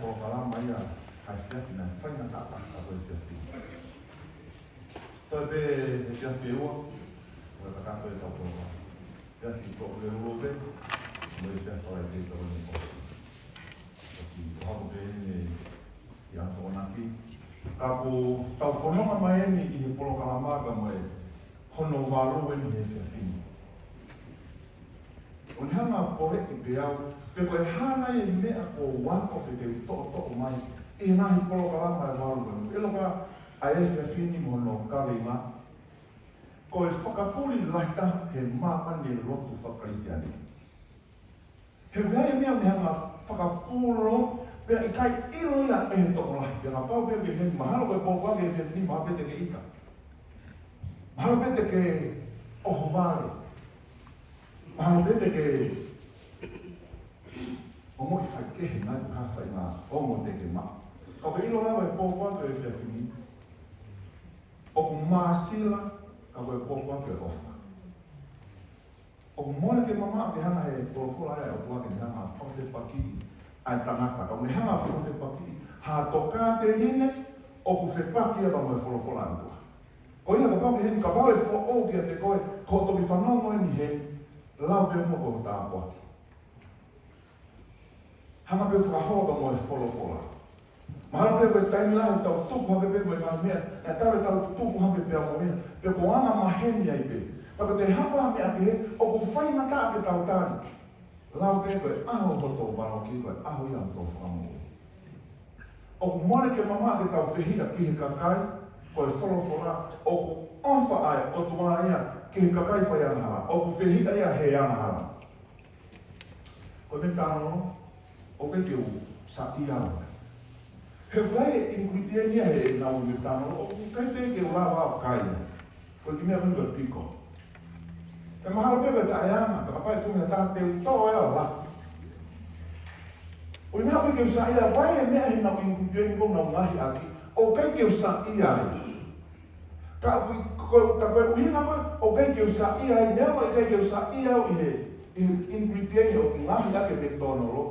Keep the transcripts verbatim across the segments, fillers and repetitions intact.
Polokalama ia ʻa e efiafi naʻe faingataʻa ka ko e efiafi. Toe pē efiafi ʻe ua, ʻo e kakato e tau polokalama. Efiafi ko e lolo pē, mo e efiafi Falaite tau ni ko. Ko ki ko haku pē eni ʻi ʻAtokonaki. Ka ʻoku tau fononga mai eni ʻi he polokalama ka mo e hono valu eni he efiafi ni. ʻO ne hanga ʻo poleʻi pē au, pe ko e hā nai e meʻa kuo u ako pe te u toʻotoʻo mai ʻi he ngaahi polokalama ʻe valu eni. ʻE loka ʻa e efiafi ni mo hono kaveinga, ko e fakapuli lahi taha he māmani e lotu fakakalisitiane. He ʻoku ʻi ai e meʻa ʻoku ne hanga ʻo fakapūlou, pea ʻikai ʻilo ia ʻe he tokolahi. Pea kapau pē ʻoku ke heni, mahalo ko e pōpoaki he efiafi ni mahalo pē te ke ʻita. Mahalo pē te ke ʻohovale. Mahalo pē te ke ongoʻi faikehe nai ko ha faʻahinga ongo te ke maʻu. Ka ʻoku ke ʻilo lava e pōpoaki he efiafi ni, ʻoku māsila, ka ko e pōpoaki ʻofa. ʻOku mole ke mamaʻo ke hanga he folofola ʻa e ʻOtua ke ne hanga ʻo fakafepakiʻi ʻa e tangata. Ka ʻoku ne hanga ʻo fakafepakiʻi ha tokāteline ʻoku fepaki ia mo e folofola ʻa e ʻOtua. Ko ia kapau ke heni, kapau ʻe foʻou kiate koe, ko e toki fanongo eni he lau pē muʻa ko e tāpuaki. Hanga pē ʻo fakahoko mo e folofola. Mahalo pē ko e taimi lahi tau tupu hake pē mo e ngaahi meʻa, ʻe tau ʻe tau tupu hake pē mo e meʻa, pe ko e anga maheni ai pē. Ka ko e te hapa meʻa pē he, ʻoku faingataʻa ke tau tali. Lau pē ko e ʻaho hoto valoki, ko e ʻaho ia hoto fakamoʻui. ʻOku mole ke mamaʻo ke tau fehiʻa ki he kakai, ko e folofola, ʻoku ʻofa ʻa e ʻOtua ia ki he kakai fai angahala, ʻoku fehiʻa ia he angahala. Ko e meʻa tano, ʻoku ʻikai ke u saiʻia au. He ʻoku ʻi ai e ingredient ia he ʻenau meʻa tano, ʻoku ʻikai pē ke u lava au ʻo kai. Ko e kiʻi meʻa ko eni ko e piko. ʻE mahalo pē ko e taʻeʻaonga, ka kapau ʻe kumi ha taha te u toʻo ia ʻo laku. ʻUhinga ʻoku ʻikai ke u saiʻia, ʻoku ʻi ai e meʻa he ʻenau ingredient ʻoku nau ngaohi ʻaki, ʻoku ʻikai ke u saiʻia ai. Ka ʻoku ʻi-, ko, ka ko e ʻuhinga ko ē, ʻoku ʻikai ke u saiʻia ai, meʻa ʻoku ʻikai ke u saiʻia au ʻi he, ʻi he ingredient ʻoku ngaohi ʻaki e meʻa tōnolo,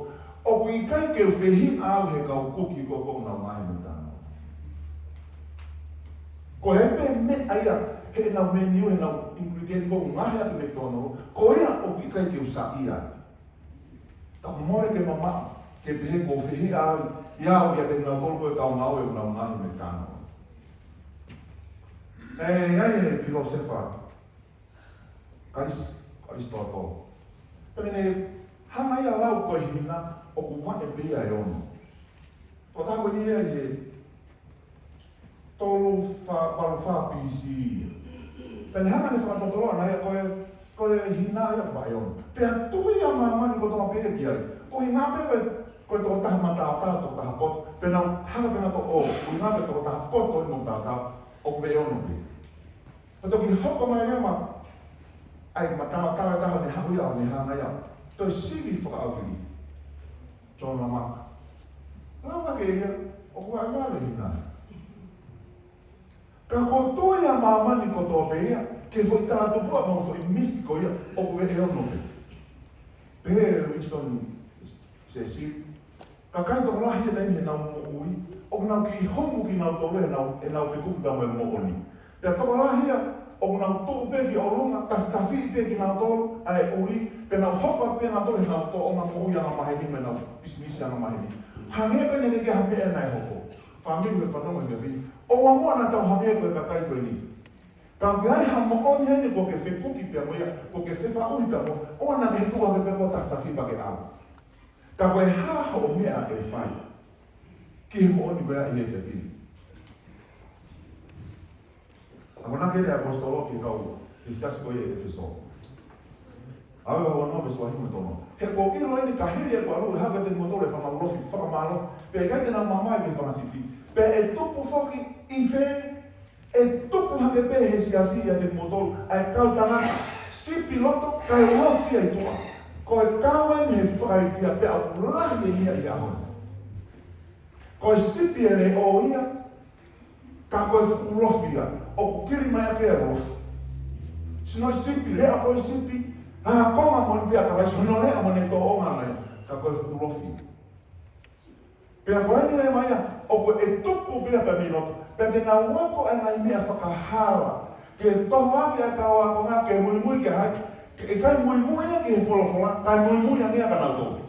ʻoku ʻikai ke u fehiʻa au he kau kuki ko ē ʻoku nau ngaohi meʻa tano. Ko e pē meʻa ia, he ʻenau menu, he ʻenau ingredient ʻoku ngaohi ʻaki e meʻa tōnolo, ko ia ʻoku ʻikai ke u saiʻia ai. Ka ʻoku mole ke mamaʻo, ke pehē ʻoku ou fehiʻa au, ʻiate kinautolu ko e kau ngāue ʻoku nau ngaohi meʻa tano. ʻE, ʻi ai e filōsefa, Kalis-, Kalisitōtolo. Pea ne hanga ia ʻo lau ko e hina ʻoku vahe pē ia ʻe ono. Ko e taha ko eni ia ʻi he tolu fā, valu fā B C. Pea ne hanga ʻo fakatotolo ʻana ia ko e, ko e hina ia vahe ono. Pea tui ʻa māmani kotoa pē ki ai. ʻUhinga pē ko e, ko e tokotaha mataotao, tokotaha poto. Pea nau hanga pē ʻo toʻo, ʻuhinga pē tokotaha poto ʻi he mataotao, ʻoku vahe ono pē. Pea toki hoko mai leva ʻa e mataotao ʻe taha ne haʻu ia ʻo ne hanga ia ʻo toe sivi fakaʻaukili. John Lamaka. Lau hake ia, ʻoku vahe ua e hina. Ka ko e tui ʻa māmani kotoa pē ia, ki he foʻi talatupuʻa mo e foʻi mifi ko ia, ʻoku vahe ono pē. Pehē ʻe Winston Churchill, kakai tokolahi ia taimi ʻenau moʻui, ʻoku nau kiʻi homu kinautolu ʻenau, ʻenau fekuki pea mo e moʻoni. Pea tokolahi ia, ʻoku nau tuʻu pē ki ʻolunga, tafitafiʻi pē kinautolu ʻa e ʻuli, pea nau hoko pē nautolu ʻenau tōʻonga moʻui angamaheni mo ʻenau pisinisi angamaheni. Hangē pē naʻe ʻikai ha meʻa naʻe hoko. Fāmili, ʻoku fanongo he efiafi ni, ʻoua muʻa naʻa tau hangē ko e kakai ko eni. Ka ʻoku ʻi ai ha moʻoni heni ʻoku ke fekuki pea mo ia, ʻoku ke fefaʻuhi pea mo ia, ʻoua naʻa ke tuʻu hake pē ʻo tafitafi pea ke ʻalu. Ka ko e hā hoʻo meʻa ʻe fai ki he moʻoni ko ia ʻi he efiafi ni? Akonaki ʻe he ʻaposetolo ki he kau, ki he siasi ko ia ʻi ʻEfesō. ʻAve vahe uanoa veesi uahiva mo e tolunima. He ʻoku ou ʻilo eni ka hili ʻeku ʻalu ʻe haʻu kiate kimoutolu ʻa e fanga ulofi fakamālohi, pea ʻikai te nau mamae ki he fanga sipi. Pea ʻe tupu foki ʻi fē? ʻE tupu hake pē he siasi ʻiate kimoutolu ʻa e kau tangata sipi loto kae ulofi ʻi tuʻa. Ko e kau eni he fakailifia pea ʻoku lahi eni ia ʻi he ʻaho ni. Ko e sipi ʻe leʻo ia, ka ko e fuʻu ulofi ia, ʻoku kili mai ʻaki e ulofi. Sino sipi, leʻo ko e sipi, ʻa e konga moʻoni pē ʻa Kalaisi, hono leʻo mo ʻene tōʻonga mai, ka ko e fuʻu ulofi. Pea ko eni leva ia, ʻoku ʻe tupu pē ia pea mei loto. Pea te nau ako ʻa e ngaahi meʻa fakahala. Ke tohoakiʻi ʻa e kau ākonga ke muimui ki ai. Ke ʻikai muimui ia ki he folofola, kae muimui ange ia kia nautolu.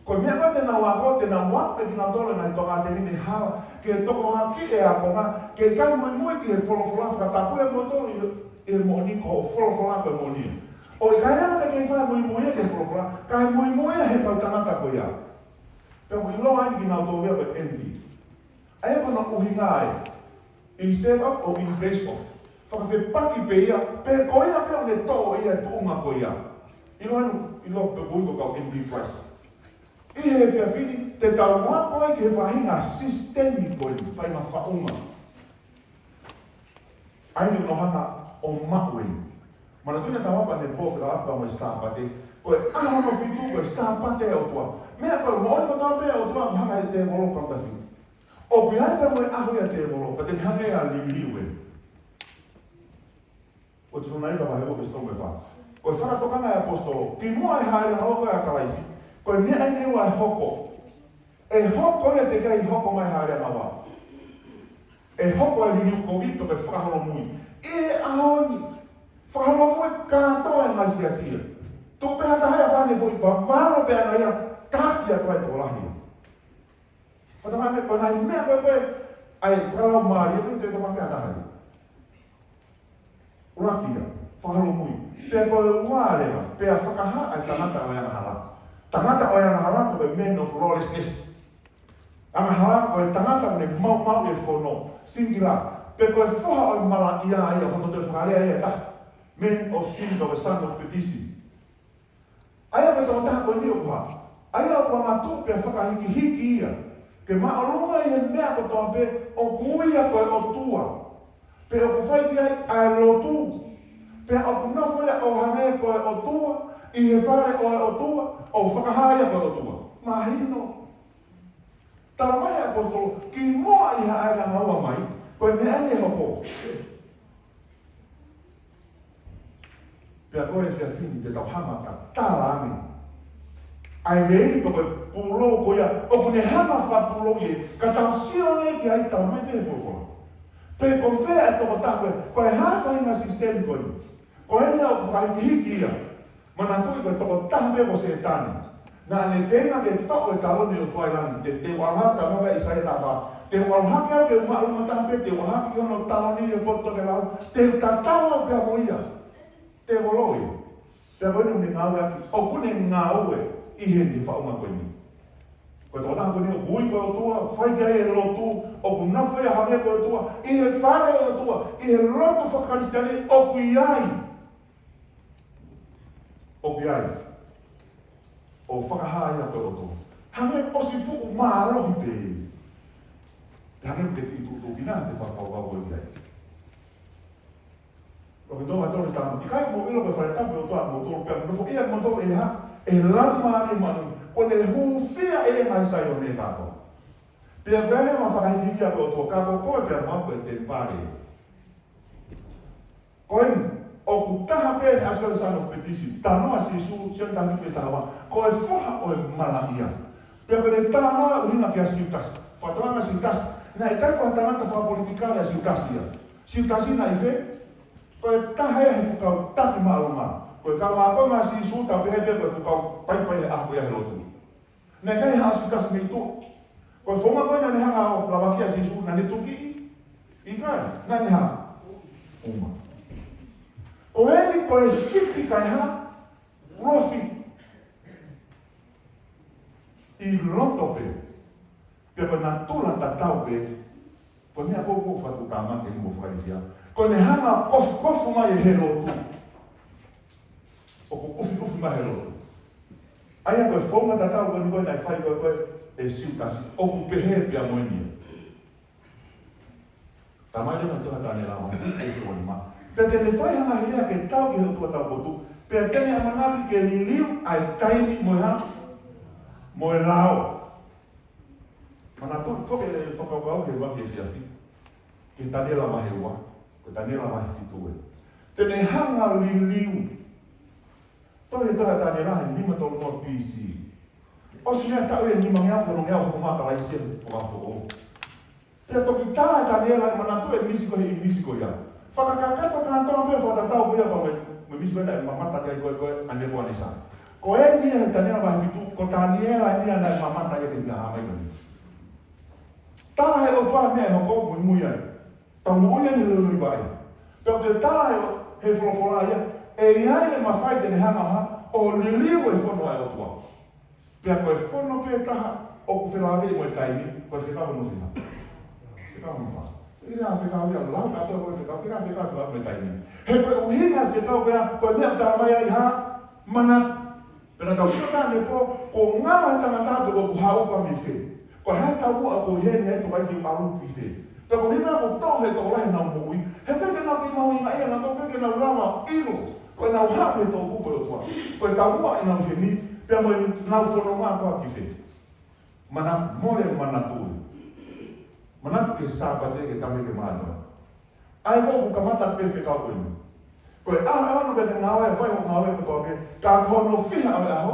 Ko e meʻa ko ē te nau ako, te nau ako pē kinautolu ʻa e ngaahi tokāteline hala. Ke tohoakiʻi ʻa e ākonga, ke ʻikai muimui ki he folofola, fakatapui ʻa moutolu ʻi he moʻoni, ko e folofola ko e moʻoni. ʻOku ʻikai leva ke kei fai muimui ia ki he folofola, kae muimui ia he kau tangata ko ia. Pea ʻoku ʻiloa eni kinautolu ia ko e envy. ʻA ia ko hono ʻuhinga ia. Instead of or in place of. Fakafepaki pē ia, pe ko ia pē ʻoku ne toʻo ia e tuʻunga ko ia. ʻIloa eni, ʻiloa pē ko e ui ko e kau envy Christ. ʻI he efiafi ni, te tau ako ai ki he faʻahinga sisitemi ko eni, faʻahinga faʻunga. ʻA ia ʻoku nau hanga ʻo maʻu eni. Manatuʻi naʻa tau ako ʻanepō fekauʻaki pea mo e Sāpate. Ko e ʻaho hono fitu, ko e Sāpate ʻa e ʻOtua. Meʻa ko e moʻoni kotoa pē ʻa e ʻOtua, ʻoku hanga ʻe he tēvolo ʻo counterfeit. ʻOku ʻi ai pē mo e ʻaho ia ʻa e tēvolo, pea te ne hanga ia ʻo liliu eni. ʻOku Tesalonaika vahe ua veesi tolu mo e fā. Ko e fakatokanga ʻa e ʻaposetolo. Kimuʻa ʻi he hāʻele angaua ʻa Kalaisi. Ko e meʻa eni ʻe ua ʻe hoko. ʻE hoko ia teʻeki ai hoko mai hāʻele angaua. ʻE hoko ʻa e liliu kovi pe ko e fakaholomui. ʻI he ʻaho ni. Fakaholomui kātoa e ngaahi siasi ia. Tuku pē ha taha ia ʻo fai ha foʻi vavalo pē ʻana ia, taki atu ai e tokolahi ia. Fakatokanga ko e ngaahi meʻa ko ē ko ē, ʻa e fakalaumālie ko ē te tokanga ki ai ha taha ia. ʻUluaki ia, fakaholomui. Pea ko e ua leva, pea fakahā ʻa e tangata ʻo e angahala. Tangata ʻo e angahala ko e man of lawlessness. Angahala ko e tangata ʻoku ne maumau ʻi he fono, singila. Pea ko e foha ʻo e malaʻia ia, hono toe fakalea ia ʻe taha. Man of sin, ko e son of perdition. ʻA ia ko e tokotaha ko eni ʻoku hā. ʻA ia ʻoku angatuʻu pea fakahikihiki ia. Ke māʻolunga ʻi he meʻa kotoa pē ʻoku ui ia ko e ʻotua. Pea ʻoku fai ki ai ʻa e lotu. Pea ʻoku nofo ia ʻo hangē ko e ʻotua, ʻi he fale ʻo e ʻotua, ʻo fakahā ia ko e ʻotua. Mahino. Talamai ʻe he ʻaposetolo, kimuʻa ʻi he hāʻele angaua mai, ko e meʻa eni ʻe hoko. Pea ko e efiafi ni te tau hanga ʻo tatala ange. ʻA e veili pe ko e pulou ko ia, ʻoku ne hanga ʻo fakapulou ia, ka tau sio ange ki ai, talamai pē ʻe he folofola. Pe ko fē ʻa e tokotaha ko ē, ko e hā e faʻahinga sisitemi ko ē. Ko eni ʻoku fakahikihiki ia. Manatuʻi ko e tokotaha pē ko Sētane. Naʻa ne feinga ke toʻo e taloni ʻo e ʻOtua ʻi langi, te, te u ʻalu hake, talamai ʻe ʻAisea taha fā. Te u ʻalu hake au ke u maʻu luma taha pē, te u ʻalu hake ki hono taloni ʻi he potu tokelau, te u tatau au pea mo ia. Tēvolo ia. Pea ko eni ʻoku ne ngāueʻaki, ʻoku ne ngāue ʻi he faʻunga ko eni. Ko e tokotaha ko eni ʻoku ui ko e ʻotua, fai ki ai e lotu, ʻoku nofo ia hangē ko e ʻotua, ʻi he fale ʻo e ʻotua, ʻi he lotu fakakalisitiane ʻoku ʻi ai. ʻOku ʻi ai. ʻO fakahā ia ko e ʻotua. Hangē ʻosi fuʻu mālohi pē. Hangē ʻoku ke ʻi tuʻutuʻu ki ai, te fakakaukau ko ē ki ai. Ko e toʻa tolu tama. ʻIkai mou ʻilo ko e fale tapu ʻo e ʻOtua ʻa moutolu pea nofo ia moutolu ʻe hā, ʻe he Laumālie Māʻoniʻoni. Kuo ne hūfia ʻe ia e ngaahi Saione kātoa. Pea ko e lea mo e fakahikihiki ʻa e ʻOtua, ka ko koe pea mo au ko e temipale. Ko eni, ʻoku taha pē ʻa e son of perdition. Talanoa Sīsū, Sione taha fitu veesi taha ua. Ko e foha ʻo e malaʻia. Pea ko e talanoa ʻuhinga kia Siutasi. Fakatokanga Siutasi. Naʻe ʻikai ko ha tangata fakapolitikale ʻa Siutasi ia. Siutasi naʻe fē? Ko e taha ia he fuʻu kau taki māʻolunga. Ko e kau ākonga ʻa Sīsū, tau pehē pē ko e fuʻu kau paipai he ʻaho ko ia he lotu. Naʻe ʻikai haʻu ʻa Siutasi mei tuʻa. Ko e founga ko ē naʻa ne hanga ʻo lavakia ʻa Sīsū, naʻa ne tuki? ʻIkai, naʻa ne hanga ʻo uma. Ko eni ko e sipi kae hā? Lofi. ʻI loto pē. Pea ko e natula tatau pē. Ko e meʻa ko ē ʻoku fatu tama ke mo faifia. Ko ʻene hanga ʻo kofukofu mai ʻe he lotu. ʻOku ʻufiʻufi mai he lotu. ʻA ia ko e founga tatau ko eni ko ē naʻe fai ko ē ko ē ʻe Siutasi. ʻOku pehē pea mo eni. Talamai leva ʻe he tohi ʻa Taniela, ʻi he veesi ua nima. Pea te ne fai ha ngaahi lea ke tau ki he ʻOtua taupotu. Pea te ne ʻamanaki ke liliu ʻa e taimi mo e hā? Mo e lao. Manatuʻi foki e fakakaukau ki he ʻuluaki efiafi. Ki he Taniela vahe ua, ko e Taniela vahe fitu ē. Te ne hanga ʻo liliu. Tohi, tohi ʻa Taniela he nima tolu noa B C. ʻOsi meʻa taʻu ʻe nimangeau ko e nongeau hoko mai Kalaisi ʻi he Fuakava Foʻou. Pea toki tala ʻe Taniela ʻe manatu e misi ko ē he ʻīmisi ko ia. Fakakakato kātoa pē fakatatau ko ia pea mo e, mo e misi ko ē naʻe mamata ki ai ko ē ko ē ʻa Nepukanesa. Ko eni ia he Taniela vahe fitu, ko Taniela eni ia naʻe mamata ia ki he meʻa hā mai ko eni. Tala he ʻOtua meʻa ʻe hoko muimui ai. Tau moʻui eni he loi vaʻe. Pea ʻoku tala he, he folofola ia, ʻe ʻi ai e mafai te ne hanga ha, ʻo liliu e fono ʻa e ʻOtua. Pea ko e fono pē taha ʻoku felāveʻi mo e taimi, ko e fekau hono fiha. Fekau hono fā. ʻIkai ha fekau ia lau kātoa ko e fekau, ʻikai ha fekau fekau mo e taimi. He ko e ʻuhinga fekau pea, ko e meʻa tala mai ai ha, manatu. Pea naʻa tau sio taha ʻanepō, ko e ngaahi tangata pē ʻoku haʻu pē mei fē. Ko e hā e taumuʻa ʻoku ʻi heni ai, ʻoku ʻikai ke u ʻalu ki fē. Pea ko e ʻuhinga ʻoku tō he tokolahi ʻenau moʻui. He ʻikai ke nau kei mahuʻingaʻia, naʻa tau ʻikai ke nau lava ʻilo. Ko ʻenau haʻu he toʻukupu ʻo e ʻOtua. Ko e taumuʻa ʻenau ʻi heni, pea mo ʻenau fononga ko ā ki fē. Mana, mole manatu. Manatu ki he Sāpate ke tau heke mano. ʻA ia ʻoku kamata pē fekau ko eni. Ko e ʻaho ʻe ono pē te ngāue, fai hoʻo ngāue kotoa pē. Ka ko hono fiha ʻo e ʻaho.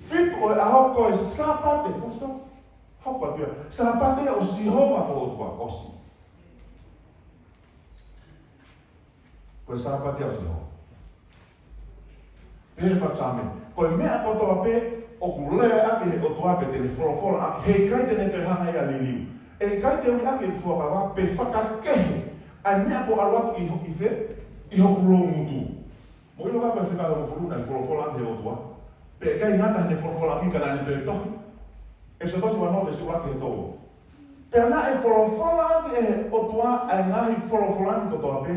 Fitu ʻo e ʻaho ko e Sāpate, full stop. Hoko atu ia. Sāpate ʻo Sihova ko e ʻOtua, ʻosi. Ko e Sāpate ʻo Sihova. Pehē fakatāmē. Ko e meʻa kotoa pē ʻoku lea ʻaki he ʻOtua pe te ne folofola ʻaki, heʻikai te ne toe hanga ia ʻo liliu. ʻE ʻikai te u ʻi ai ke fuakava pe fakakehe ʻa e meʻa ʻoku ʻalu atu ʻi ho-, ʻi fē, ʻi hoku loungutu. Mou ʻilo ka ko e fekau hongofulu naʻe folofola ʻaki he ʻOtua. Pea ʻikai ngata heʻene folofola ʻaki ka naʻa ne toe tohi. ʻEkisoto vahe ono veesi ua ki he tolu. Pea naʻe folofola ʻaki ʻe he ʻOtua ʻa e ngaahi folofola ni kotoa pē,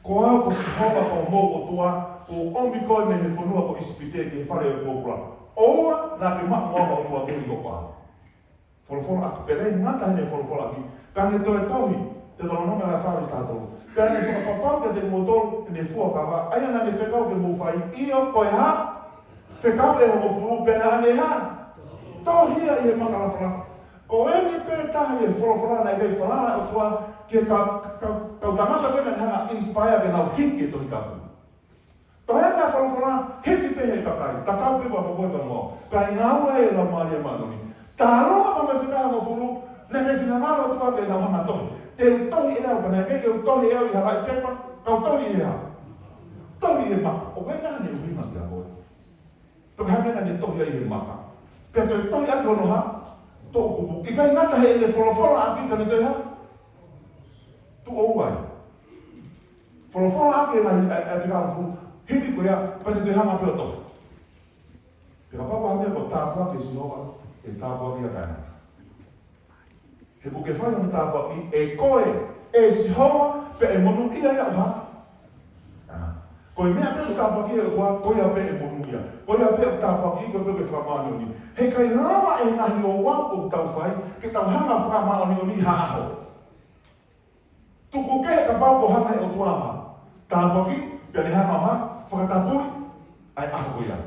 ko au ko Sihova ko homou ʻOtua, kuo u ʻomi koe mei he fonua ko ʻIsipite ki he fale ʻo e pōpula. ʻOua naʻa ke maʻu mo ha ʻotua kehe ʻi hoku ʻao. Folofola ʻaki, pea ʻikai ngata heʻene folofola ʻaki, ka ne toe tohi, Teutalōnome vahe fā veesi taha tolu. Pea ne fakapapau kiate kimoutolu ʻene fuakava, ʻa ia naʻa ne fekau ke mou fai, ʻio ko e hā, fekau ʻe hongofulu pea naʻa ne hā, tohi ia ʻi he maka lafalafa. Ko eni pē taha ʻi he folofola naʻe ʻikai falala ʻOtua ki he ka-, ka-, kau tangata pē naʻa ne hanga ʻo inspire ke nau hiki e Tohi Tapu. Tohi ʻa e folofola, hiki pē he kakai, tatau pē pea mo koe pea mo au. Kae ngāue ʻa e Laumālie Māʻoniʻoni. Tālunga pea mo e fekau ʻe hongofulu, naʻe ʻikai finangalo ʻOtua ke nau hanga ʻo tohi. Te u tohi ʻe au, pea naʻe ʻikai ke u tohi ʻe au ʻi ha laʻi pepa, ka u tohi ʻi he hā. Tohi ʻi he maka, ʻoku ʻikai ngata heʻene ʻuhinga kia koe. Pea ko e hā e meʻa naʻa ne tohi ai he maka. Pea toe tohi ʻaki hono hā, toʻukupu. ʻIkai ngata heʻene folofola ʻaki ka ne toe hā. Tuʻo ua ia. Folofola ʻaki e ngaahi, ʻa e, ʻa e fekau hongofulu. Hili ko ia, pea ne toe hanga pē ʻo tohi. Pea kapau ko ha meʻa kuo tāpuaki ʻe Sihova, ʻe tāpuakiʻi ʻa taʻengata. He ʻoku ke fai hono tāpuaki ʻe koe, ʻe Sihova, pea ʻe monūʻia ia ʻo hā. ʻA. Ko e meʻa pē ʻoku tāpuakiʻi ʻe he ʻOtua, ko ia pē ʻe monūʻia. Ko ia pē ʻoku tāpuakiʻi, ko ia pē ʻoku ke fakamāʻoniʻoniʻi. Heʻikai lava ʻe he ngaahi ouau ʻoku tau fai, ke tau hanga ʻo fakamāʻoniʻoniʻi ha ʻaho. Tuku kehe kapau kuo hanga ʻe he ʻOtua ʻo hā. Tāpuakiʻi, pea ne hanga ʻo hā, fakatapui ʻa e ʻaho ko ia.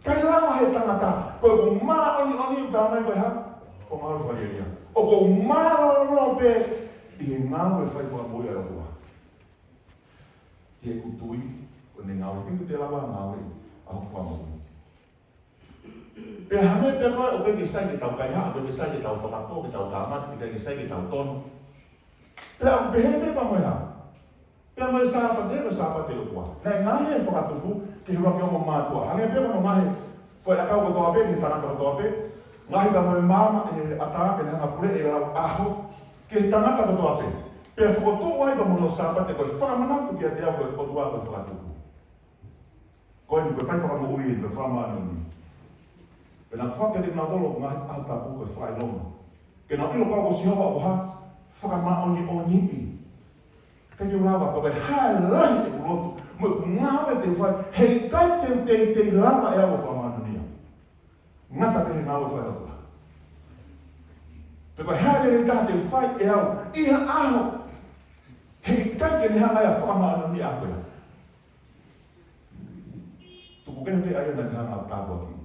ʻIkai lava ʻe he tangata, ko ʻeku māʻoniʻoni ʻoku tala mai ko e hā, ko e ngāue fakalielia. ʻOku ou mālōlō pē ʻi he ngāue fai fakamoʻui ʻa e ʻOtua. ʻI heʻeku tui, ko ʻene ngāue, ʻikai te u lava ngāue ʻi hoku fakamoʻui. Pea hangē pē ko e, ʻoku ʻikai ke sai ke tau kaihaʻa, ʻoku ʻikai ke sai ke tau fakapō, ke tau tāmate, ʻikai ke sai ke tau tonu. Pea ʻoku pehē pē pea mo e hā. Pea mo e Sāpate, ko e Sāpate ʻo e ʻOtua. Naʻe ngaohi e fakatupu ke hū ki he ongo mātuʻa. Hangē pē ko hono ngaohi e foʻi ʻakau kotoa pē ki he tangata kotoa pē. Ngaohi pea mo e maama ʻe he ʻatā ke ne hanga ʻo puleʻi e lau ʻaho ki he tangata kotoa pē. Pea fokotuʻu ai pea mo hono Sāpate ko e fakamanatu kiate au ko e ʻOtua ko e fakatupu. Ko eni ko e fai fakamoʻui eni, ko e fakamāʻoniʻoni. Pea naʻa ku foaki kiate kinautolu ʻa e ngaahi ʻaho tapu ko e fakaʻilonga. Ke nau ʻilo ko au ko Sihova ʻoku hā, fakamāʻoniʻoniʻi. ʻIkai te u lava, pea ko e hā e lahi ʻeku lotu, mo ʻeku ngāue te u fai, heʻikai te u teitei lava ʻe au ʻo fakamāʻoniʻoniʻi au. Ngata pē he ngāue fai ʻa e ʻOtua. Pea ko e hā e lelei taha te u fai ʻe au, ʻi ha ʻaho, heʻikai ke ne hanga ia ʻo fakamāʻoniʻoniʻi au ko ia. Tuku kehe pē ʻa ia naʻa ne hanga ʻo tāpuakiʻi.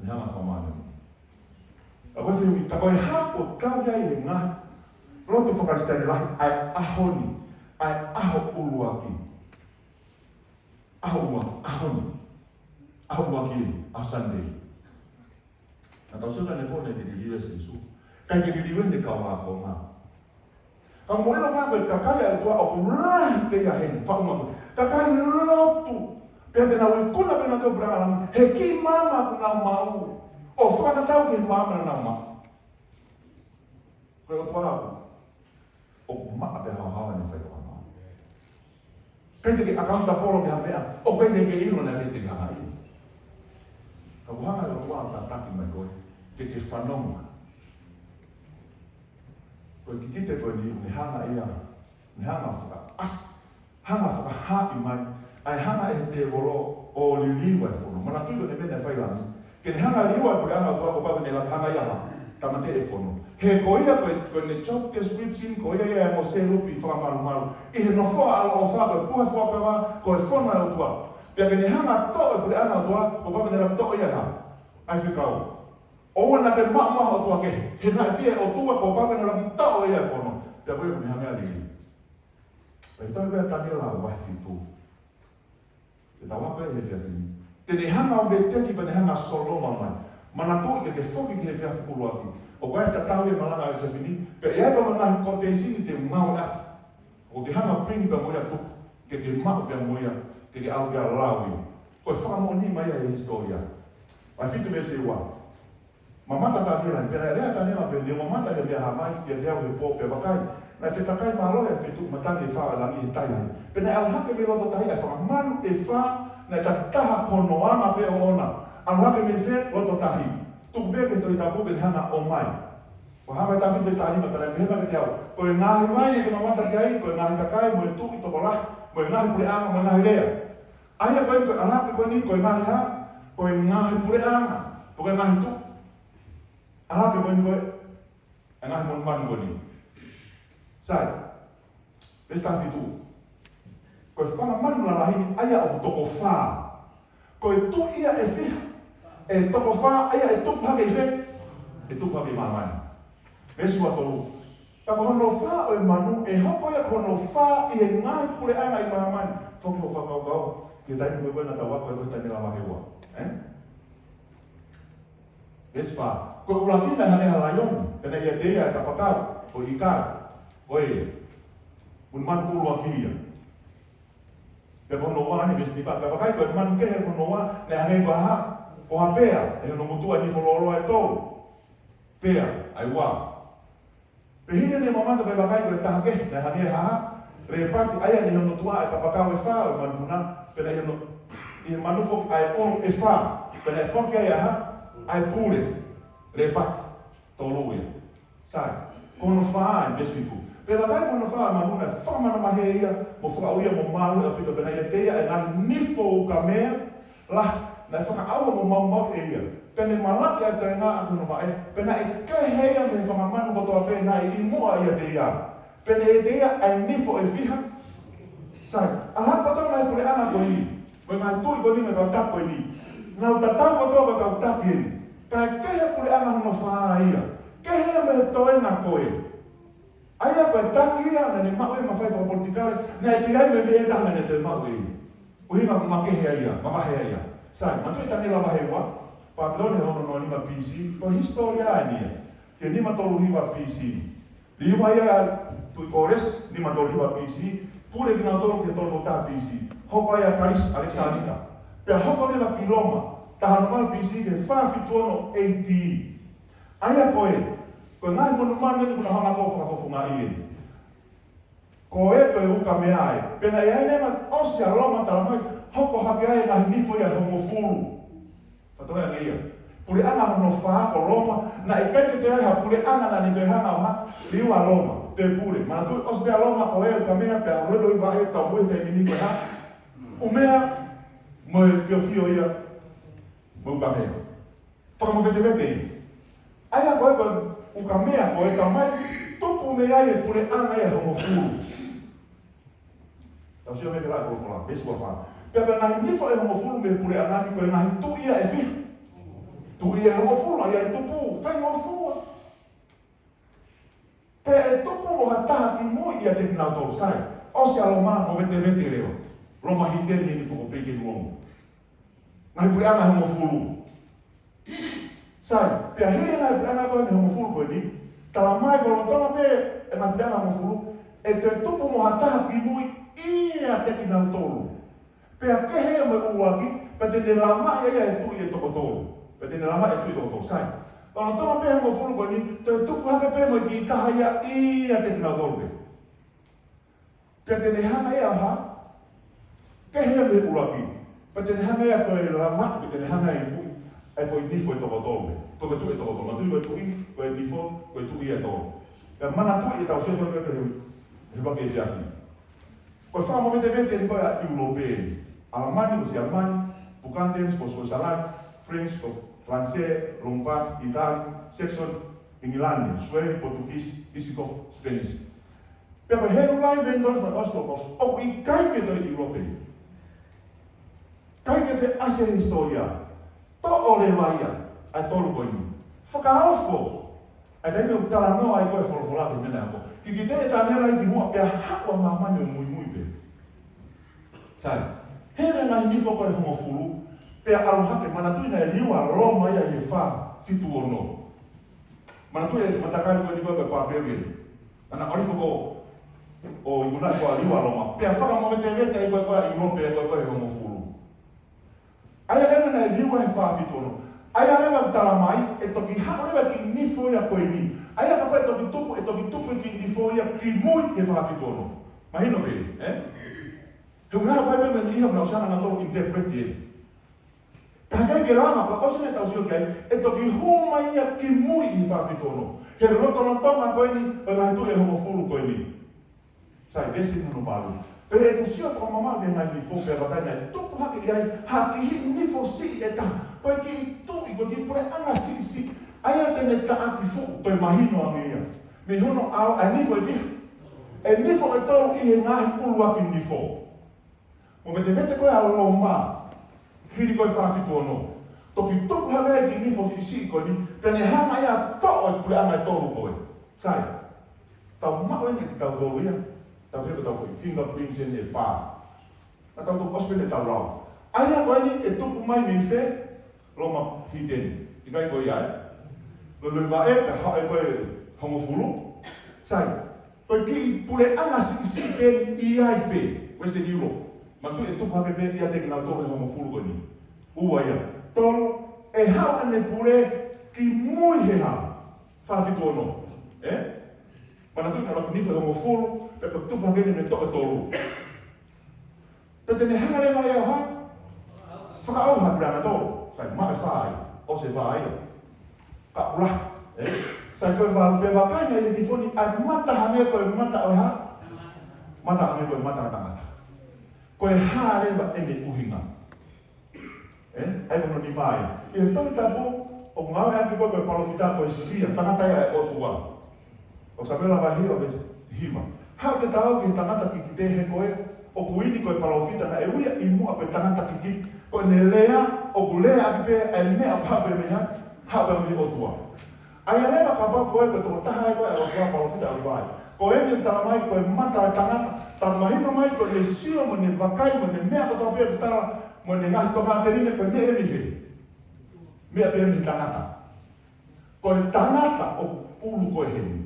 Ne hanga ʻo fakamāʻoniʻoniʻi. ʻA ko e fehuʻi, tā ko e hā ʻoku tau ʻi ai he ngaahi lotu faka-Kalisitiane lahi, ʻa e ʻaho ni, ʻa e ʻaho ʻuluaki. ʻAho ʻuluaki, ʻaho ni. ʻAho ʻuluaki eni, ʻaho Sunday. Naʻa tau sio ki he pō naʻe ʻikai ke liliu ʻe Sīsū. ʻIkai ke liliu ʻe he kau ākonga. Ka mou ʻilo mai ko e kakai ʻa e ʻOtua ʻoku lahi pē ia heni, faʻunga ko e kakai lotu. Pea te nau ikuna pē ʻe nautolu e puleʻanga langi, he kiʻi maama ʻoku nau maʻu, ʻo fakatatau ki he maama naʻa nau maʻu. Ko e ʻOtua ʻoku, ʻoku maʻa pē haohaoa ʻene fai fakamaau. ʻIkai te ke accountable ki ha meʻa ʻoku ʻikai te ke ʻilo naʻe ʻikai te ke hanga ʻilo. Ka ʻoku hanga ʻe he ʻOtua ʻo tataki mai koe ke ke fanongo. Ko e kikite ko eni, ne hanga ia, ne hanga fakaʻasi, hanga fakahaaʻi mai, ʻa e hanga ʻe he tēvolo ʻo liliu ʻa e fono. Manatuʻi ko e meʻa naʻe fai ʻi langi. Ke ne hanga ʻo liliu ʻa e puleʻanga ʻo e ʻOtua, kuo pau ke ne laka hanga ia ʻo tāmateʻi e fono. He ko ia ko e, ko ʻene job description, ko ia ia ʻa e ongo selupi fakamalumalu. ʻI he nofoʻa ʻaloʻofa ko e puha fuakava, ko e fono ʻa e ʻOtua. Pea ke ne hanga ʻo toʻo e puleʻanga ʻo e ʻOtua, kuo pau ke ne laka ʻo toʻo ia ʻe he hā? ʻA e fekau. ʻOua naʻa ke maʻu maʻu ha ʻotua kehe. He naʻe fie ʻOtua, kuo pau ke ne laka ʻo toʻo ia e fono. Pea ko ia kuo ne hanga ʻo liliu. Pea ʻi he tohi ko ia ʻa Taniela vahe fitu. Ke tau ako he efiafi ni. Te ne hanga ʻo veteki pea ne hanga ʻo solova mai. Manatuʻi ke ke foki ki he efiafi ʻuluaki. ʻOku ʻi ai e tatau ia ʻa e malanga he efiafi ni. Pea ʻi ai pē mo e ngaahi quotation te u ngāueʻaki. ʻOku ke hanga ʻo print pē mo ia tuku. Ke ke maʻu pē mo ia. Ke ke ʻalu ke lau ia. Ko e fakamoʻoni mai ia he hisitōlia. Vahe fitu veesi ua. Mamata ʻa Taniela, pea naʻe lea ʻa Taniela pea ne mamata he meʻa hā mai kiate au he pō pea vakai, naʻe fetakai mālohi ʻa e fetuʻu matangi ʻe fā ʻo e langi he tahi lahi. Pea naʻe ʻalu hake mei loto tahi ʻa e fanga manu ʻe fā, naʻe takitaha hono anga pē ʻoʻona. ʻAlu hake mei fē? Loto tahi. Tuku pē ki he Tohi Tapu ke ne hanga ʻo ʻomai. Ko e hā mai, taha fitu veesi taha nima, pea naʻe pehē mai kiate au, ko e ngaahi vai ʻoku ke mamata ki ai, ko e ngaahi kakai, mo e tuʻi tokolahi, mo e ngaahi puleʻanga, mo e ngaahi lea. ʻA ia ko eni ko e ʻalu hake ko eni ko e ngaahi hā? Ko e ngaahi puleʻanga, ko e ngaahi tuʻi. ʻAlu hake ko eni ko e, e ngaahi monumanu ko eni. Sai, veesi taha fitu. Ko e fanga manu lalahi ni, ʻa ia ʻoku toko fā. Ko e tuʻi ia ʻe fiha? ʻE toko fā, ʻa ia ʻe tupu hake ʻi fē? ʻE tupu hake ʻi māmani. Veesi ua tolu. Ka ko hono fā ʻo e manu, ʻe hoko ia ko hono fā ʻi he ngaahi puleʻanga ʻi māmani. Foki hoʻo fakakaukau ki he taimi ko ē naʻa tau ako ai ko e Taniela vahe ua. Ē? Veesi fā. Ko e ʻuluaki naʻe hangē ha laione, pea naʻe ʻiate ia ʻa e kapakau, ko e ʻīkale, ko e monumanu ʻuluaki ia. Pea ko hono ua ʻeni, veesi nima, pea vakai ko e manu kehe ko hono ua, naʻe hangē ko ha, ko ha pea, ʻi hono ngutu ʻa e nifo lōloa ʻe tolu. Pea, ʻa e ua. Pea hili ʻene mamata pea vakai ko e taha kehe, naʻe hangē ha hā? Lēpati, ʻa ia naʻe ʻi hono tuʻa ʻa e kapakau ʻe fā ʻo e manupuna, pea naʻe ʻi hono, ʻi he manu foki ʻa e ʻulu ʻe fā, pea naʻe foki ai ʻa e hā? ʻA e pule, lēpati, tolu ia. Sai, ko hono fā ʻeni, veesi fitu. Pea vakai ko hono fā ʻo e manu naʻe fakamanavahē ia, mo fakaʻuia mo mālohi ʻaupito, pea naʻe ʻiate ia ʻa e ngaahi nifo ukamea, lahi, naʻe fakaʻauha mo maumauʻi ʻe ia. Pea ne malaki ʻa e toenga ʻaki hono vaʻe, pea naʻe kehe ia mei he fanga manu kotoa pē naʻe ʻi muʻa ʻiate ia. Pea naʻe ʻiate ia ʻa e nifo ʻe fiha? Sai, ʻalu hake kotoa e ngaahi puleʻanga ko eni, mo e ngaahi tuʻi ko eni mo e kau taki ko eni. Nau tatau kotoa ko e kau taki eni. Kae kehe e puleʻanga hono fā ia. Kehe ia mei he toenga ko ē. ʻA ia ko e taki ia naʻa ne maʻu e mafai fakapolitikale, naʻe ʻikai ai mo e meʻa ʻe taha naʻa ne toe maʻu ʻe ia. ʻUhinga ʻoku makehe ai ia, mavahe ai ia. Sai, manatuʻi Taniela vahe ua, Pāpilone hono noa nima B C, ko e hisitōlia ʻeni ia. Ki he nima tolu hiva B C. Liliu ai ʻa e Tuʻi Kōlesi, nima tolu hiva B C, pule kinautolu ki he tolu tolu taha B C. Hoko ai ʻa Kalisi ʻAlekisānita. Pea hoko leva ki Loma, taha ono valu B C ki he fā fitu ono A D. ʻA ia ko ē, ko e ngaahi monumanu ʻeni ʻoku nau hanga ʻo fakafofongaʻi eni. Ko ē ko e ukamea ē. Pea naʻe ʻi ai leva ʻosi ʻa Loma, talamai, hoko hake ai e ngaahi nifo ia ʻe hongofulu. Fakatokangaʻi ange ia. Puleʻanga hono fā ko Loma, naʻe ʻikai ke toe ʻi ai ha puleʻanga naʻa ne toe hanga ʻo hā? Liliu ʻa Loma, toe pule. Manatuʻi ʻosi pē ʻa Loma ko e ukamea, pea ʻalu leva e vaʻe, tau ui he taimi ni ko e hā? ʻUmea mo e fiofio ia mo e ukamea. Fakamovetevete ia. ʻA ia ko e, ko e ukamea ko ē, talamai, tupu mei ai e puleʻanga ia ʻe hongofulu. Tau sio mai ki he lau folofola, veesi ua fā. Pea ko e ngaahi nifo ʻe hongofulu mei he puleʻanga ni ko e ngaahi tuʻi ia ʻe fiha? Tuʻi ia ʻe hongofulu, ʻa ia ʻe tupu, faingofua. Pea ʻe tupu mo ha taha kimui ʻiate kinautolu, sai. ʻOsi ʻa Loma, movetevete leva. Loma hiteni ʻeni, poko pē ke nuongo. Ngaahi puleʻanga ʻe hongofulu. Sai, pea hili e ngaahi puleʻanga ko eni ʻe hongofulu ko eni, talamai ko lolotonga pē e ngaahi puleʻanga ʻe hongofulu, ʻe toe tupu mo ha taha kimui ʻiate kinautolu. Pea kehe ia mo e ʻuluaki, pea te ne lamaʻi ʻe ia e tuʻi ʻe toko tolu. Pea te ne lamaʻi e tuʻi ʻe toko tolu. Sai, ko lolotonga pē ʻe hongofulu ko eni, toe tupu hake pē mo e kiʻi taha ia ʻiate kinautolu pē. Pea te ne hanga ia ʻo hā? Kehe ia mei he ʻuluaki. Pea te ne hanga ia ʻo toe lamaʻi, pea te ne hanga ia ʻo iku ʻa e foʻi nifo ʻe toko tolu. Ko e tuʻi ʻe toko tolu. Manatuʻi ko e tuʻi, ko e nifo, ko e tuʻi ʻe tolu. Pea manatuʻi ʻetau sio ko ē he, he uike efiafi. Ko e fakamovetevete eni ko ē ʻa ʻIulope. ʻAlamani ko Siamani, Pukantes ko Suesalani, French ko Falanisē, Lombard, ʻItali, Saxon, ʻIngilani, Suedi, Portuguese, Visigoth, Spanish. Pea ko e Heruli, Vendôme, Ostrogoths, ʻoku ʻikai ke toe ʻi ʻIulope. ʻIkai ke toe ʻasi he hisitōlia. Toʻo leva ia ʻa e tolu ko eni. Fakaofo ʻa e taimi ʻoku talanoa ai ko ē e folofola ki he meʻa naʻe hoko. Kikite ʻe Taniela ia ki muʻa pea haʻu ʻa māmani ʻo muimui pē. Sai. Hili e ngaahi nifo ko ē ʻe hongofulu, pea ʻalu hake, manatuʻi naʻe liliu ʻa Loma ia ʻi he fā fitu ono. Manatuʻi e matakali ko eni ko ē ko e Papeli. Naʻa na ʻosi foki ʻo ikunaʻi ko ē ʻa Loma. Pea fakamovetevete ai ko ē ko ē ʻa ʻIulope ko ē ko ē ʻe hongofulu. ʻA ia leva naʻe liliu he fā fitu ono. ʻA ia leva ʻoku talamai, ʻe toki haʻu leva e kiʻi nifo ia ko eni. ʻA ia kapau ʻe toki tupu, ʻe toki tupu e kiʻi nifo ia kimui he fā fitu ono. Mahino pē, ē? He ʻoku ʻi ai pē mo e niʻihi ʻoku nau ʻosi hanga nautolu ʻo interpret ē. Ka ʻikai ke lava, ka ʻosi eni ʻetau sio ki ai, ʻe toki hū mai ia kimui he fā fitu ono. He lotolotonga ko eni ʻo e ngaahi tuʻi ʻe hongofulu ko eni. Sai, veesi hono valu. Pea ʻi heʻeku sio fakamamaʻu ki he ngaahi nifo pea vakai naʻe tupu hake ʻi ai ha kiʻi nifo siʻi ʻe taha. Ko e kiʻi tuʻi, ko e kiʻi puleʻanga siʻisiʻi. ʻA ia te ne taʻaki fuʻu, toe mahino ange ia. Mei hono ʻao, ʻa e nifo ʻe fiha? ʻE nifo ʻe tolu ʻi he ngaahi ʻuluaki nifo. Movetevete ko ē ʻa Loma, hili ko ē fā fitu ono. Toki tupu hake e kiʻi nifo siʻisiʻi ko eni, pea ne hanga ia ʻo toʻo e puleʻanga ʻe tolu ko ē. Sai, tau maʻu eni ʻe kitautolu ia, tau pehē ko ʻetau foʻi fingerprints eni ʻe fā. Naʻa tau toki ʻosi pē eni ʻetau lau. ʻA ia ko eni ʻe tupu mai mei fē? Loma hiteni. ʻIkai ko ia ē? Lolovaʻe pē haʻu ko ē hongofulu. Sai, ko e kiʻi puleʻanga siʻisiʻi pē eni ʻi ai pē, Western Europe. Manatuʻi ʻe tupu hake pē ʻiate kinautolu he hongofulu ko eni. Ua ia. Tolu, ʻe haʻu ʻene pule kimui he hā? Fā fitu ono. Ē? Manatuʻi naʻe ʻuluaki nifo he hongofulu, pea toki tupu hake eni mei he toko tolu. Pea te ne hanga leva ia ʻo hā? Fakaʻauha e puleʻanga ʻe tolu. Sai, maʻu e fā ia. ʻOsi e fā ia. Ka ʻoku lahi. Ē? Sai, ko e valu, pea vakai naʻe ʻi he nifo ni ʻa e mata hangē ko e mata ʻo e hā? Mata hangē ko e mata ʻo e tangata. Ko e hā leva ʻene ʻuhinga? Ē? ʻA ia ko hono nima ia. ʻI he Tohi Tapu, ʻoku ngāueʻaki ko ē ko e palōfita ko e sia, tangata ia ʻa e ʻOtua. ʻOku Samiuela vahe hiva veesi hiva. Haʻu ke ta ō ki he tangata kikite he ko e, ʻoku ʻi heni ko e palōfita naʻe ui ia ʻi muʻa ko e tangata kikite. Ko ʻene lea, ʻoku leaʻaki pē ʻa e meʻa ʻoku haʻu pē mei hē, haʻu pē mei he ʻOtua. ʻA ia leva kapau ko e, ko e tokotaha ē ko ē ʻa e ʻOtua, palōfita ʻa e ʻOtua. Ko eni ʻoku talamai ko e mata ʻo e tangata, ta mahino mai ko ʻene sio mo ʻene vakai mo ʻene meʻa kotoa pē ʻoku tala, mo ʻene ngaahi tokāteline ko e meʻa mei fē? Meʻa pē mei he tangata. Ko e tangata ʻoku ʻulu ko ē heni.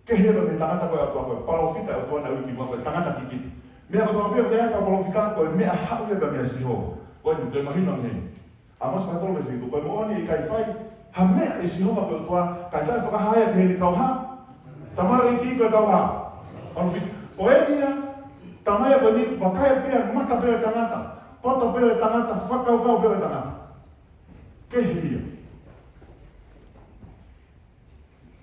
Kehe ia mei he tangata ko ē ʻa e ʻOtua, ko e palōfita ʻa e ʻOtua naʻe ui ki muʻa ko e tangata kikite. Meʻa kotoa pē ʻoku lea ai ʻa e palōfita ko e meʻa haʻu ia pē mei a Sihova. Ko eni, toe mahino ange heni. ʻAmosi vahe tolu veesi fitu, ko e moʻoni ʻe ʻikai fai ha meʻa ʻe Sihova ko e ʻOtua, kae taʻe fakahā ia ki heʻene kau hā? Tamaioʻeiki ko e kau hā? Palōfita. Ko eni ia, talamai ko eni, vakai pē ʻa e mata pē ʻo e tangata, poto pē ʻo e tangata, fakakaukau pē ʻo e tangata. Kehe ia.